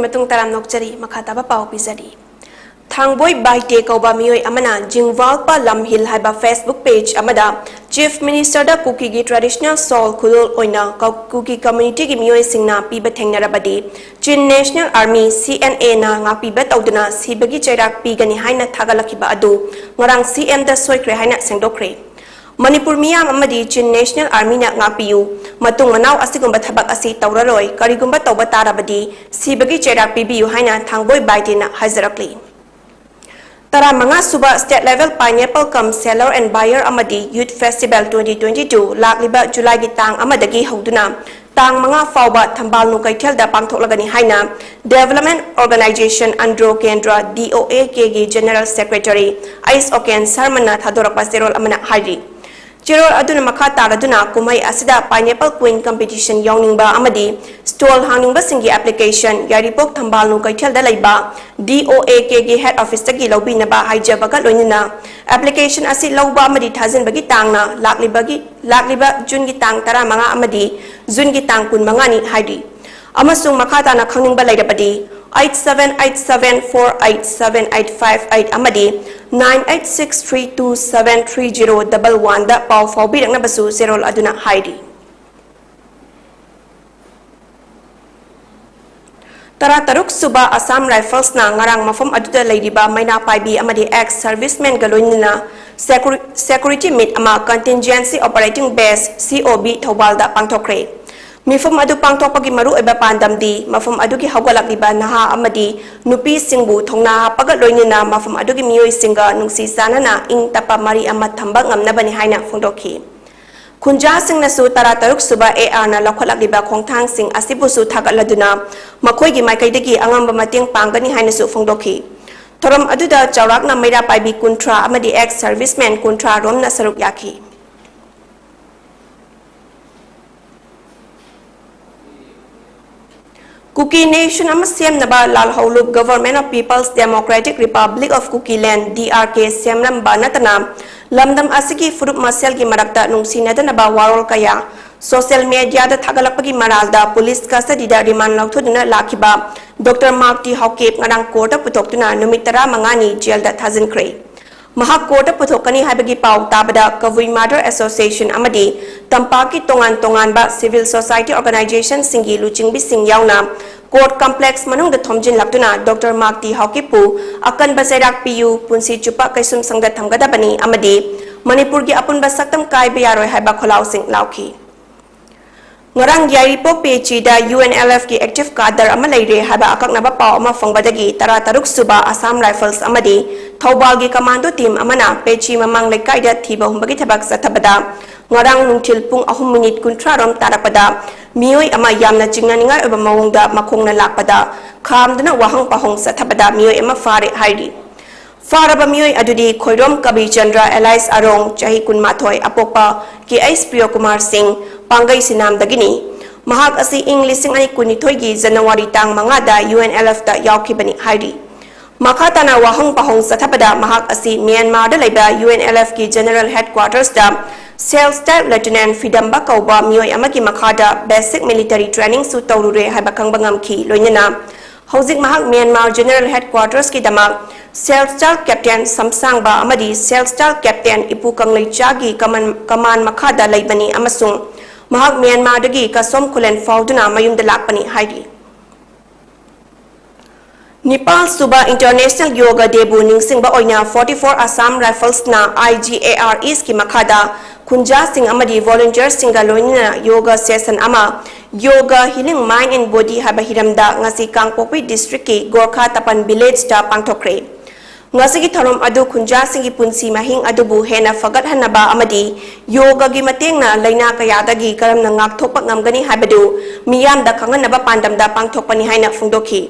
ꯃꯇꯨꯡ ꯇꯔꯥꯝꯅ ꯑꯣꯛꯆꯔꯤ꯫ ꯃꯈꯥ ꯇꯥꯕ ꯄꯥꯎ ꯄꯤꯖꯔꯤ꯫ ꯊꯥꯡꯕꯣꯏ ꯕꯥꯏꯇꯦ ꯀꯧꯕ ꯃꯤꯑꯣꯏ ꯑꯃꯅ ꯖꯤꯡꯋꯥꯜꯄ ꯂꯝꯍꯤꯜ ꯍꯥꯏꯕ Facebook page ꯑꯃꯗ Chief Minister ꯗ ꯀꯨꯀꯤꯒꯤ traditional shawl ꯈꯨꯗꯣꯜ ꯑꯣꯏꯅ ꯀ-, ꯀꯨꯀꯤ community ꯒꯤ ꯃꯤꯑꯣꯏꯁꯤꯡꯅ ꯄꯤꯕ ꯊꯦꯡꯅꯔꯕꯗꯤ Chin National Army, C N A ꯅ ꯉꯥꯛꯄꯤꯕ ꯇꯧꯗꯨꯅ ꯁꯤꯕꯒꯤ ꯆꯩꯔꯥꯛ ꯄꯤꯒꯅꯤ ꯍꯥꯏꯅ ꯊꯥꯒꯠꯂꯛꯈꯤꯕ ꯑꯗꯨ ꯉꯔꯥꯡ C M ꯗ ꯁꯣꯏꯈ꯭ꯔꯦ ꯍꯥꯏꯅ ꯁꯦꯡꯗꯣꯛꯈ꯭ꯔꯦ꯫ ꯃꯅꯤꯄꯨꯔ ꯃꯤꯌꯥꯝ ꯑꯃꯗꯤ Chin National Army ꯅ ꯉꯥꯛꯄꯤꯌꯨ, ꯃꯇꯨꯡ ꯃꯅꯥꯎ ꯑꯁꯤꯒꯨꯝꯕ ꯊꯕꯛ ꯑꯁꯤ ꯇꯧꯔꯔꯣꯏ, ꯀꯔꯤꯒꯨꯝꯕ ꯇꯧꯕ ꯇꯥꯔꯕꯗꯤ ꯁꯤꯕꯒꯤ ꯆꯩꯔꯥꯛ ꯄꯤꯕꯤꯌꯨ ꯍꯥꯏꯅ ꯊꯥꯡꯕꯣꯏ ꯕꯥꯏꯇꯦꯅ ꯍꯥꯏꯖꯔꯛꯂꯤ꯫ ꯇꯔꯥꯃꯉꯥ ꯁꯨꯕ State Level Pineapple cum Seller and Buyer ꯑꯃꯗꯤ Youth Festival twenty twenty-two ꯂꯥꯛꯂꯤꯕ ꯖꯨꯂꯥꯏꯒꯤ ꯇꯥꯡ ꯑꯃꯗꯒꯤ ꯍꯧꯗꯨꯅ ꯇꯥꯡ ꯃꯉꯥ ꯐꯥꯎꯕ ꯊꯝꯕꯥꯜꯅꯨ ꯀꯩꯊꯦꯜꯗ ꯄꯥꯡꯊꯣꯛꯂꯒꯅꯤ ꯍꯥꯏꯅ Development Organization Andhro Kendra, D O A K ꯒꯤ General Secretary ꯑꯩꯁ ꯑꯣꯀꯦꯟ ꯁꯔꯃꯅ ꯊꯥꯗꯣꯔꯛꯄ ꯆꯦꯔꯣꯜ ꯑꯃꯅ ꯍꯥꯏꯔꯤ꯫ ꯆꯦꯔꯣꯜ ꯑꯗꯨꯅ ꯃꯈꯥ ꯇꯥꯔꯗꯨꯅ ꯀꯨꯝꯍꯩ ꯑꯁꯤꯗ Pineapple Queen competition ꯌꯥꯎꯅꯤꯡꯕ ꯑꯃꯗꯤ stall ꯍꯥꯡꯅꯤꯡꯕꯁꯤꯡꯒꯤ application ꯌꯥꯏꯔꯤꯄꯣꯛ ꯊꯝꯕꯥꯜꯅꯨ ꯀꯩꯊꯦꯜꯗ ꯂꯩꯕ D O A K ꯒꯤ head office ꯇꯒꯤ ꯂꯧꯕꯤꯅꯕ ꯍꯥꯏꯖꯕꯒ ꯂꯣꯏꯅꯅ application ꯑꯁꯤ ꯂꯧꯕ ꯑꯃꯗꯤ ꯊꯥꯖꯤꯟꯕꯒꯤ ꯇꯥꯡꯅ ꯂꯥꯛꯂꯤꯕꯒꯤ, ꯂꯥꯛꯂꯤꯕ ꯖꯨꯟꯒꯤ ꯇꯥꯡ ꯇꯔꯥꯃꯉꯥ ꯑꯃꯗꯤ ꯖꯨꯟꯒꯤ ꯇꯥꯡ ꯀꯨꯟꯃꯉꯥꯅꯤ ꯍꯥꯏꯔꯤ꯫ ꯑꯃꯁꯨꯡ ꯃꯈꯥ ꯇꯥꯅ ꯈꯪꯅꯤꯡꯕ ꯂꯩꯔꯕꯗꯤ eight seven eight seven four eight seven eight five eight ꯑꯃꯗꯤ nine eight six three two seven three zero double one ꯗ ꯄꯥꯎ ꯐꯥꯎꯕꯤꯔꯛꯅꯕꯁꯨ ꯆꯦꯔꯣꯜ ꯑꯗꯨꯅ ꯍꯥꯏꯔꯤ꯫ ꯇꯔꯥꯇꯔꯨꯛ ꯁꯨꯕ Assam Rifles ꯅ ꯉꯔꯥꯡ ꯃꯐꯝ ꯑꯗꯨꯗ ꯂꯩꯔꯤꯕ ꯃꯩꯔꯥ ꯄꯥꯏꯕꯤ ꯑꯃꯗꯤ ex serviceman ꯒ ꯂꯣꯏꯅꯅ securi-, security meet ꯑꯃ Contingency Operating Base, C O B, ꯊꯧꯕꯥꯜꯗ ꯄꯥꯡꯊꯣꯛꯈ꯭ꯔꯦ꯫ ꯃꯤꯐꯝ ꯑꯗꯨ ꯄꯥꯡꯊꯣꯛꯄꯒꯤ ꯃꯔꯨꯑꯣꯏꯕ ꯄꯥꯟꯗꯝꯗꯤ ꯃꯐꯝ ꯑꯗꯨꯒꯤ ꯍꯧꯒꯠꯂꯛꯂꯤꯕ ꯅꯍꯥ ꯑꯃꯗꯤ ꯅꯨꯄꯤꯁꯤꯡꯕꯨ ꯊꯧꯅꯥ ꯍꯥꯞꯄꯒ ꯂꯣꯏꯅꯅ ꯃꯐꯝ ꯑꯗꯨꯒꯤ ꯃꯤꯑꯣꯏꯁꯤꯡꯒ ꯅꯨꯡꯁꯤ ꯆꯥꯟꯅꯅ ꯏꯪ ꯇꯞꯄ ꯃꯔꯤ ꯑꯃ ꯊꯝꯕ ꯉꯝꯅꯕꯅꯤ ꯍꯥꯏꯅ ꯐꯣꯡꯗꯣꯛꯈꯤ꯫ ꯈꯨꯟꯖꯥꯁꯤꯡꯅꯁꯨ ꯇꯔꯥꯇꯔꯨꯛ ꯁꯨꯕ A R ꯅ ꯂꯧꯈꯠꯂꯛꯂꯤꯕ ꯈꯣꯡꯊꯥꯡꯁꯤꯡ ꯑꯁꯤꯕꯨꯁꯨ ꯊꯥꯒꯠꯂꯗꯨꯅ ꯃꯈꯣꯏꯒꯤ ꯃꯥꯏꯀꯩꯗꯒꯤ ꯑꯉꯝꯕ ꯃꯇꯦꯡ ꯄꯥꯡꯒꯅꯤ ꯍꯥꯏꯅꯁꯨ ꯐꯣꯡꯗꯣꯛꯈꯤ꯫ ꯊꯧꯔꯝ ꯑꯗꯨꯗ ꯆꯥꯎꯔꯥꯛꯅ ꯃꯩꯔꯥ ꯄꯥꯏꯕꯤ ꯀꯨꯟꯊ꯭ꯔꯥ ꯑꯃꯗꯤ ex serviceman ꯀꯨꯟꯊ꯭ꯔꯥ ꯔꯣꯝꯅ ꯁꯔꯨꯛ ꯌꯥꯈꯤ꯫ ꯀꯨꯀꯤ nation ꯑꯃ ꯁꯦꯝꯅꯕ ꯂꯥꯜꯍꯧꯂꯨꯞ Government of People's Democratic Republic of Kukiland, D R K, ꯁꯦꯝꯂꯝꯕ ꯅꯠꯇꯅ ꯂꯝꯗꯝ ꯑꯁꯤꯒꯤ ꯐꯨꯔꯨꯞ ꯃꯁꯦꯜꯒꯤ ꯃꯔꯛꯇ ꯅꯨꯡꯁꯤꯅꯗꯅꯕ ꯋꯥꯔꯣꯜ ꯀꯌꯥ social media ꯗ ꯊꯥꯒꯠꯂꯛꯄꯒꯤ ꯃꯔꯥꯜꯗ police custody ꯗ remand ꯂꯧꯊꯣꯛꯗꯨꯅ ꯂꯥꯛꯈꯤꯕ ꯗꯣꯛꯇꯔ ꯃꯥꯔꯛ ꯇꯤ ꯍꯥꯎꯀꯤꯞ ꯉꯔꯥꯡ ꯀꯣꯔꯠꯇ ꯄꯨꯊꯣꯛꯇꯨꯅ ꯅꯨꯃꯤꯠ ꯇꯔꯥꯃꯉꯥꯅꯤ ꯖꯦꯜꯗ ꯊꯥꯖꯤꯟꯈ꯭ꯔꯦ꯫ ꯃꯍꯥꯛ ꯀꯣꯔꯠꯇ ꯄꯨꯊꯣꯛꯀꯅꯤ ꯍꯥꯏꯕꯒꯤ ꯄꯥꯎ ꯇꯥꯕꯗ ꯀꯕꯨꯏ ꯃꯥꯗꯔ ꯑꯦꯁꯣꯁꯤꯌꯦꯁꯟ ꯑꯃꯗꯤ ꯇꯝꯄꯥꯛꯀꯤ ꯇꯣꯉꯥꯟ ꯇꯣꯉꯥꯟꯕ ꯁꯤꯚꯤꯜ ꯁꯣꯁꯥꯏꯇꯤ ꯑꯣꯔꯒꯅꯥꯏꯖꯦꯁꯟꯁꯤꯡꯒꯤ ꯂꯨꯆꯤꯡꯕꯤꯁꯤꯡ ꯌꯥꯎꯅ ꯀꯣꯔꯠ ꯀꯝꯄ꯭ꯂꯦꯛꯁ ꯃꯅꯨꯡꯗ ꯊꯣꯝꯖꯤꯜꯂꯛꯇꯨꯅ ꯗꯣꯛꯇꯔ ꯃꯥꯔꯛ ꯇꯤ ꯍꯥꯎꯀꯤꯞꯄꯨ ꯑꯀꯟꯕ ꯆꯩꯔꯥꯛ ꯄꯤꯌꯨ, ꯄꯨꯟꯁꯤ ꯆꯨꯞꯄ ꯀꯩꯁꯨꯝꯁꯪꯗ ꯊꯝꯒꯗꯕꯅꯤ ꯑꯃꯗꯤ ꯃꯅꯤꯄꯨꯔꯒꯤ ꯑꯄꯨꯟꯕ ꯁꯛꯇꯝ ꯀꯥꯏꯕ ꯌꯥꯔꯣꯏ ꯍꯥꯏꯕ ꯈꯣꯜꯂꯥꯎꯁꯤꯡ ꯂꯥꯎꯈꯤ꯫ ꯉꯔꯥꯡ ꯌꯥꯏꯔꯤꯄꯣꯛ ꯄꯤ ꯑꯩꯆ ꯁꯤꯗ ꯌꯨ ꯑꯦꯟ ꯑꯦꯜ ꯑꯦꯐꯀꯤ ꯑꯦꯛꯇꯤꯚ ꯀꯥꯗꯔ ꯑꯃ ꯂꯩꯔꯦ ꯍꯥꯏꯕ ꯑꯀꯛꯅꯕ ꯄꯥꯎ ꯑꯃ ꯐꯪꯕꯗꯒꯤ ꯇꯔꯥꯇꯔꯨꯛ ꯁꯨꯕ ꯑꯁꯥꯝ ꯔꯥꯏꯐꯜꯁ ꯑꯃꯗꯤ ꯊꯧꯕꯥꯜꯒꯤ ꯀꯃꯥꯟꯗꯣ ꯇꯤꯝ ꯑꯃꯅ ꯄꯦꯆꯤ ꯃꯃꯥꯡ ꯂꯩꯀꯥꯏꯗ ꯊꯤꯕ ꯍꯨꯝꯕꯒꯤ ꯊꯕꯛ ꯆꯠꯊꯕꯗ ꯉꯔꯥꯡ ꯅꯨꯡꯊꯤꯜ ꯄꯨꯡ ꯑꯍꯨꯝ ꯃꯤꯅꯤꯠ ꯀꯨꯟꯊ꯭ꯔꯥ ꯔꯣꯝ ꯇꯥꯔꯛꯄꯗ ꯃꯤꯑꯣꯏ ꯑꯃ ꯌꯥꯝꯅ ꯆꯤꯡꯅꯅꯤꯡꯉꯥꯏ ꯑꯣꯏꯕ ꯃꯑꯣꯡꯗ ꯃꯈꯣꯡꯅ ꯂꯥꯛꯄꯗ ꯈꯥꯝꯗꯨꯅ ꯋꯥꯍꯪ ꯄꯥꯎꯍꯪ ꯆꯠꯊꯕꯗ ꯃꯤꯑꯣꯏ ꯑꯃ ꯐꯥꯔꯦ ꯍꯥꯏꯔꯤ꯫ ꯐꯥꯔꯕ ꯃꯤꯑꯣꯏ ꯑꯗꯨꯗꯤ ꯈꯣꯏꯔꯣꯝ ꯀꯕꯤꯆꯟꯗ꯭ꯔ ꯑꯦꯂꯥꯏꯁ ꯑꯔꯣꯡ, ꯆꯍꯤ ꯀꯨꯟꯃꯥꯊꯣꯏ, ꯑꯄꯣꯛꯄ ꯀꯦ ꯑꯩꯆ ꯄ꯭ꯔꯤꯌꯣꯀꯨꯃꯥꯔ ꯁꯤꯡ, ꯄꯥꯡꯒꯩ ꯁꯤꯅꯥꯝꯗꯒꯤꯅꯤ꯫ ꯃꯍꯥꯛ ꯑꯁꯤ ꯏꯪ ꯂꯤꯁꯤꯡ ꯑꯅꯤ ꯀꯨꯟꯅꯤꯊꯣꯏꯒꯤ ꯖꯅꯋꯥꯔꯤ ꯇꯥꯡ ꯃꯉꯥꯗ ꯌꯨ ꯑꯦꯟ ꯑꯦꯜ ꯑꯦꯐꯇ ꯌꯥꯎꯈꯤꯕꯅꯤ ꯍꯥꯏꯔꯤ꯫ ꯃꯈꯥ ꯇꯥꯅ ꯋꯥꯍꯪ ꯄꯥꯎꯍꯪ ꯆꯠꯊꯕꯗ ꯃꯍꯥꯛ ꯑꯁꯤ ꯃ꯭ꯌꯥꯟꯃꯥꯔꯗ ꯂꯩꯕ ꯌꯨ ꯑꯦꯟ ꯑꯦꯜ ꯑꯦꯐꯀꯤ ꯖꯦꯅꯔꯦꯜ ꯍꯦꯗꯀ꯭ꯋꯥꯔꯇꯔꯁꯇ ꯁꯦꯜꯐ ꯁ꯭ꯇꯥꯏꯜ ꯂꯦꯐꯇꯤꯅꯦꯟꯠ ꯐꯤꯗꯝꯕ ꯀꯧꯕ ꯃꯤꯑꯣꯏ ꯑꯃꯒꯤ ꯃꯈꯥꯗ ꯕꯦꯁꯤꯛ ꯃꯤꯂꯤꯇꯔꯤ ꯇ꯭ꯔꯦꯅꯤꯡꯁꯨ ꯇꯧꯔꯨꯔꯦ ꯍꯥꯏꯕ ꯈꯪꯕ ꯉꯝꯈꯤ꯫ ꯂꯣꯏꯅꯅ ꯍꯧꯖꯤꯛ ꯃꯍꯥꯛ ꯃ꯭ꯌꯥꯟꯃꯥꯔ ꯖꯦꯅꯔꯦꯜ ꯍꯦꯗꯀ꯭ꯋꯥꯔꯇꯔꯁꯀꯤꯗꯃꯛ ꯁꯦꯜꯐ ꯁ꯭ꯇꯥꯏꯜ ꯀꯦꯞꯇꯦꯟ ꯁꯝꯁꯥꯡꯕ ꯑꯃꯗꯤ ꯁꯦꯜꯐ ꯁ꯭ꯇꯥꯏꯜ ꯀꯦꯞꯇꯦꯟ ꯏꯄꯨ ꯀꯪꯂꯩꯆꯥꯒꯤ ꯀꯃꯟ-, ꯀꯃꯥꯟ ꯃꯈꯥꯗ ꯂꯩꯕꯅꯤ ꯑꯃꯁꯨꯡ ꯃꯍꯥꯛ ꯃ꯭ꯌꯥꯟꯃꯥꯔꯗꯒꯤ ꯀꯁꯣꯝ ꯈꯨꯂꯦꯟ ꯐꯥꯎꯗꯨꯅ ꯃꯌꯨꯝꯗ ꯂꯥꯛꯄꯅꯤ ꯍꯥꯏꯔꯤ꯫ ꯅꯤꯄꯥꯜ ꯁꯨꯕ ꯏꯟꯇꯔꯅꯦꯁꯅꯦꯜ ꯌꯣꯒ ꯗꯦꯕꯨ ꯅꯤꯡꯁꯤꯡꯕ ꯑꯣꯏꯅ ꯐꯣꯔꯇꯤ ꯐꯣꯔ ꯑꯁꯥꯝ ꯔꯥꯏꯐꯜꯁꯅ ꯑꯥꯏ ꯖꯤ ꯑꯦ ꯑꯥꯔ ꯏꯁꯀꯤ ꯃꯈꯥꯗ ꯈꯨꯟꯖꯥꯁꯤꯡ ꯑꯃꯗꯤ ꯚꯣꯂꯨꯟꯇꯤꯌꯔꯁꯤꯡꯒ ꯂꯣꯏꯅꯅ ꯌꯣꯒ ꯁꯦꯁꯟ ꯑꯃ yoga healing mind and body ꯍꯥꯏꯕ ꯍꯤꯔꯝꯗ ꯉꯁꯤ ꯀꯥꯡꯄꯣꯛꯄꯤ ꯗꯤꯁꯇ꯭ꯔꯤꯛꯀꯤ ꯒꯣꯔꯈꯥ ꯇꯄꯟ ꯚꯤꯂꯦꯖꯇ ꯄꯥꯡꯊꯣꯛꯈ꯭ꯔꯦ꯫ ꯉꯁꯤꯒꯤ ꯊꯧꯔꯝ ꯑꯗꯨ ꯈꯨꯟꯖꯥꯁꯤꯡꯒꯤ ꯄꯨꯟꯁꯤ ꯃꯍꯤꯡ ꯑꯗꯨꯕꯨ ꯍꯦꯟꯅ ꯐꯒꯠꯍꯟꯅꯕ ꯑꯃꯗꯤ ꯌꯣꯒꯒꯤ ꯃꯇꯦꯡꯅ ꯂꯥꯏꯅꯥ ꯀꯌꯥꯗꯒꯤ ꯀꯔꯝꯅ ꯉꯥꯛꯊꯣꯛꯄ ꯉꯝꯒꯅꯤ ꯍꯥꯏꯕꯗꯨ ꯃꯤꯌꯥꯝꯗ ꯈꯪꯍꯟꯅꯕ ꯄꯥꯟꯗꯝꯗ ꯄꯥꯡꯊꯣꯛꯄꯅꯤ ꯍꯥꯏꯅ ꯐꯣꯡꯗꯣꯛꯈꯤ꯫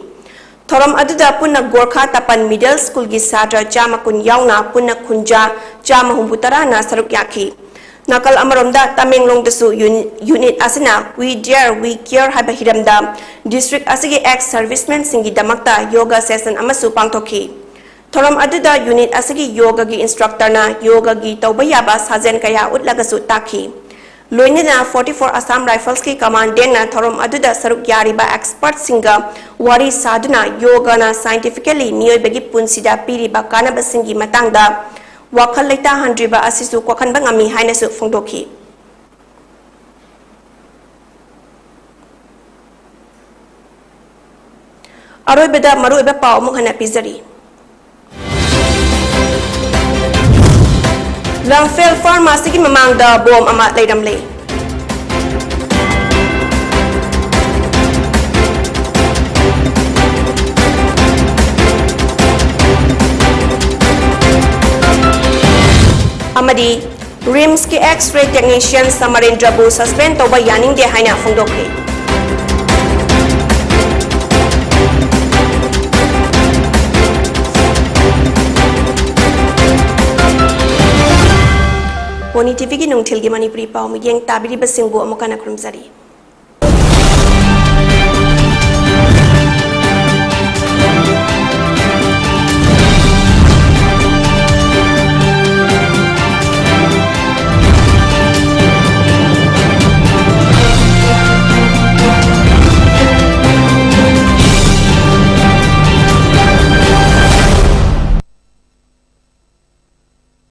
ꯊꯧꯔꯝ ꯑꯗꯨꯗ ꯄꯨꯟꯅ ꯒꯣꯔꯈꯥ ꯇꯄꯟ ꯃꯤꯗꯜ ꯁ꯭ꯀꯨꯜꯒꯤ ꯁꯥꯇ꯭ꯔ ꯆꯥꯝꯃ ꯀꯨꯟ ꯌꯥꯎꯅ ꯄꯨꯟꯅ ꯈꯨꯟꯖꯥ ꯆꯥꯝꯃ ꯍꯨꯝꯐꯨ ꯇꯔꯥꯅ ꯁꯔꯨꯛ ꯌꯥꯈꯤ꯫ ꯅꯥꯀꯜ ꯑꯃꯔꯣꯝꯗ ꯇꯃꯦꯡꯂꯣꯡꯗꯁꯨ ꯌꯨꯟ-, ꯌꯨꯅꯤꯠ ꯑꯁꯤꯅ We Dare, We Care ꯍꯥꯏꯕ ꯍꯤꯔꯝꯗ ꯗꯤꯁꯇ꯭ꯔꯤꯛ ꯑꯁꯤꯒꯤ ꯑꯦꯛꯁ ꯁꯔꯚꯤꯁꯃꯦꯟꯁꯤꯡꯒꯤꯗꯃꯛꯇ ꯌꯣꯒ ꯁꯦꯁꯟ ꯑꯃꯁꯨ ꯄꯥꯡꯊꯣꯛꯈꯤ꯫ ꯊꯧꯔꯝ ꯑꯗꯨꯗ ꯌꯨꯅꯤꯠ ꯑꯁꯤꯒꯤ ꯌꯣꯒꯒꯤ ꯏꯟꯁꯇ꯭ꯔꯛꯇꯔꯅ ꯌꯣꯒꯒꯤ ꯇꯧꯕ ꯌꯥꯕ ꯁꯥꯖꯦꯜ ꯀꯌꯥ ꯎꯠꯂꯒꯁꯨ ꯇꯥꯛꯈꯤ꯫ ꯂꯣꯏꯅꯅ forty four Assam Riflesꯀꯤ commandantꯅ ꯊꯧꯔꯝ ꯑꯗꯨꯗ ꯁꯔꯨꯛ ꯌꯥꯔꯤꯕ expertꯁꯤꯡꯒ ꯋꯥꯔꯤ ꯁꯥꯗꯨꯅ ꯌꯣꯒꯅ scientifically ꯃꯤꯑꯣꯏꯕꯒꯤ ꯄꯨꯟꯁꯤꯗ ꯄꯤꯔꯤꯕ ꯀꯥꯟꯅꯕꯁꯤꯡꯒꯤ ꯃꯇꯥꯡꯗ ꯋꯥꯈꯜ ꯂꯩꯇꯥꯍꯟꯗ꯭ꯔꯤꯕ ꯑꯁꯤꯁꯨ ꯀꯣꯛꯍꯟꯕ ꯉꯝꯃꯤ ꯍꯥꯏꯅꯁꯨ ꯐꯣꯡꯗꯣꯛꯈꯤ꯫ ꯑꯔꯣꯏꯕꯗ ꯃꯔꯨꯑꯣꯏꯕ ꯄꯥꯎ ꯑꯃꯨꯛ ꯍꯟꯅ ꯄꯤꯖꯔꯤ꯫ ꯂꯝꯐꯦꯜ pharmacyꯒꯤ ꯃꯃꯥꯡꯗ ꯕꯣꯝ ꯑꯃ ꯂꯩꯔꯝꯂꯦ꯫ ꯑꯃꯗꯤ RIMSꯀꯤ X-ray technician ꯁꯃꯔꯦꯟꯗ꯭ꯔꯕꯨ suspend ꯇꯧꯕ ꯌꯥꯅꯤꯡꯗꯦ ꯍꯥꯏꯅ ꯐꯣꯡꯗꯣꯛꯈ꯭ꯔꯦ꯫ ꯄꯣꯅꯤ TVꯒꯤ ꯅꯨꯡꯊꯤꯜꯒꯤ ꯃꯅꯤꯄꯨꯔꯤ ꯄꯥꯎ ꯃꯤꯠꯌꯦꯡ ꯇꯥꯕꯤꯔꯤꯕꯁꯤꯡꯕꯨ ꯑꯃꯨꯛ ꯍꯟꯅ ꯈꯨꯔꯨꯝꯖꯔꯤ꯫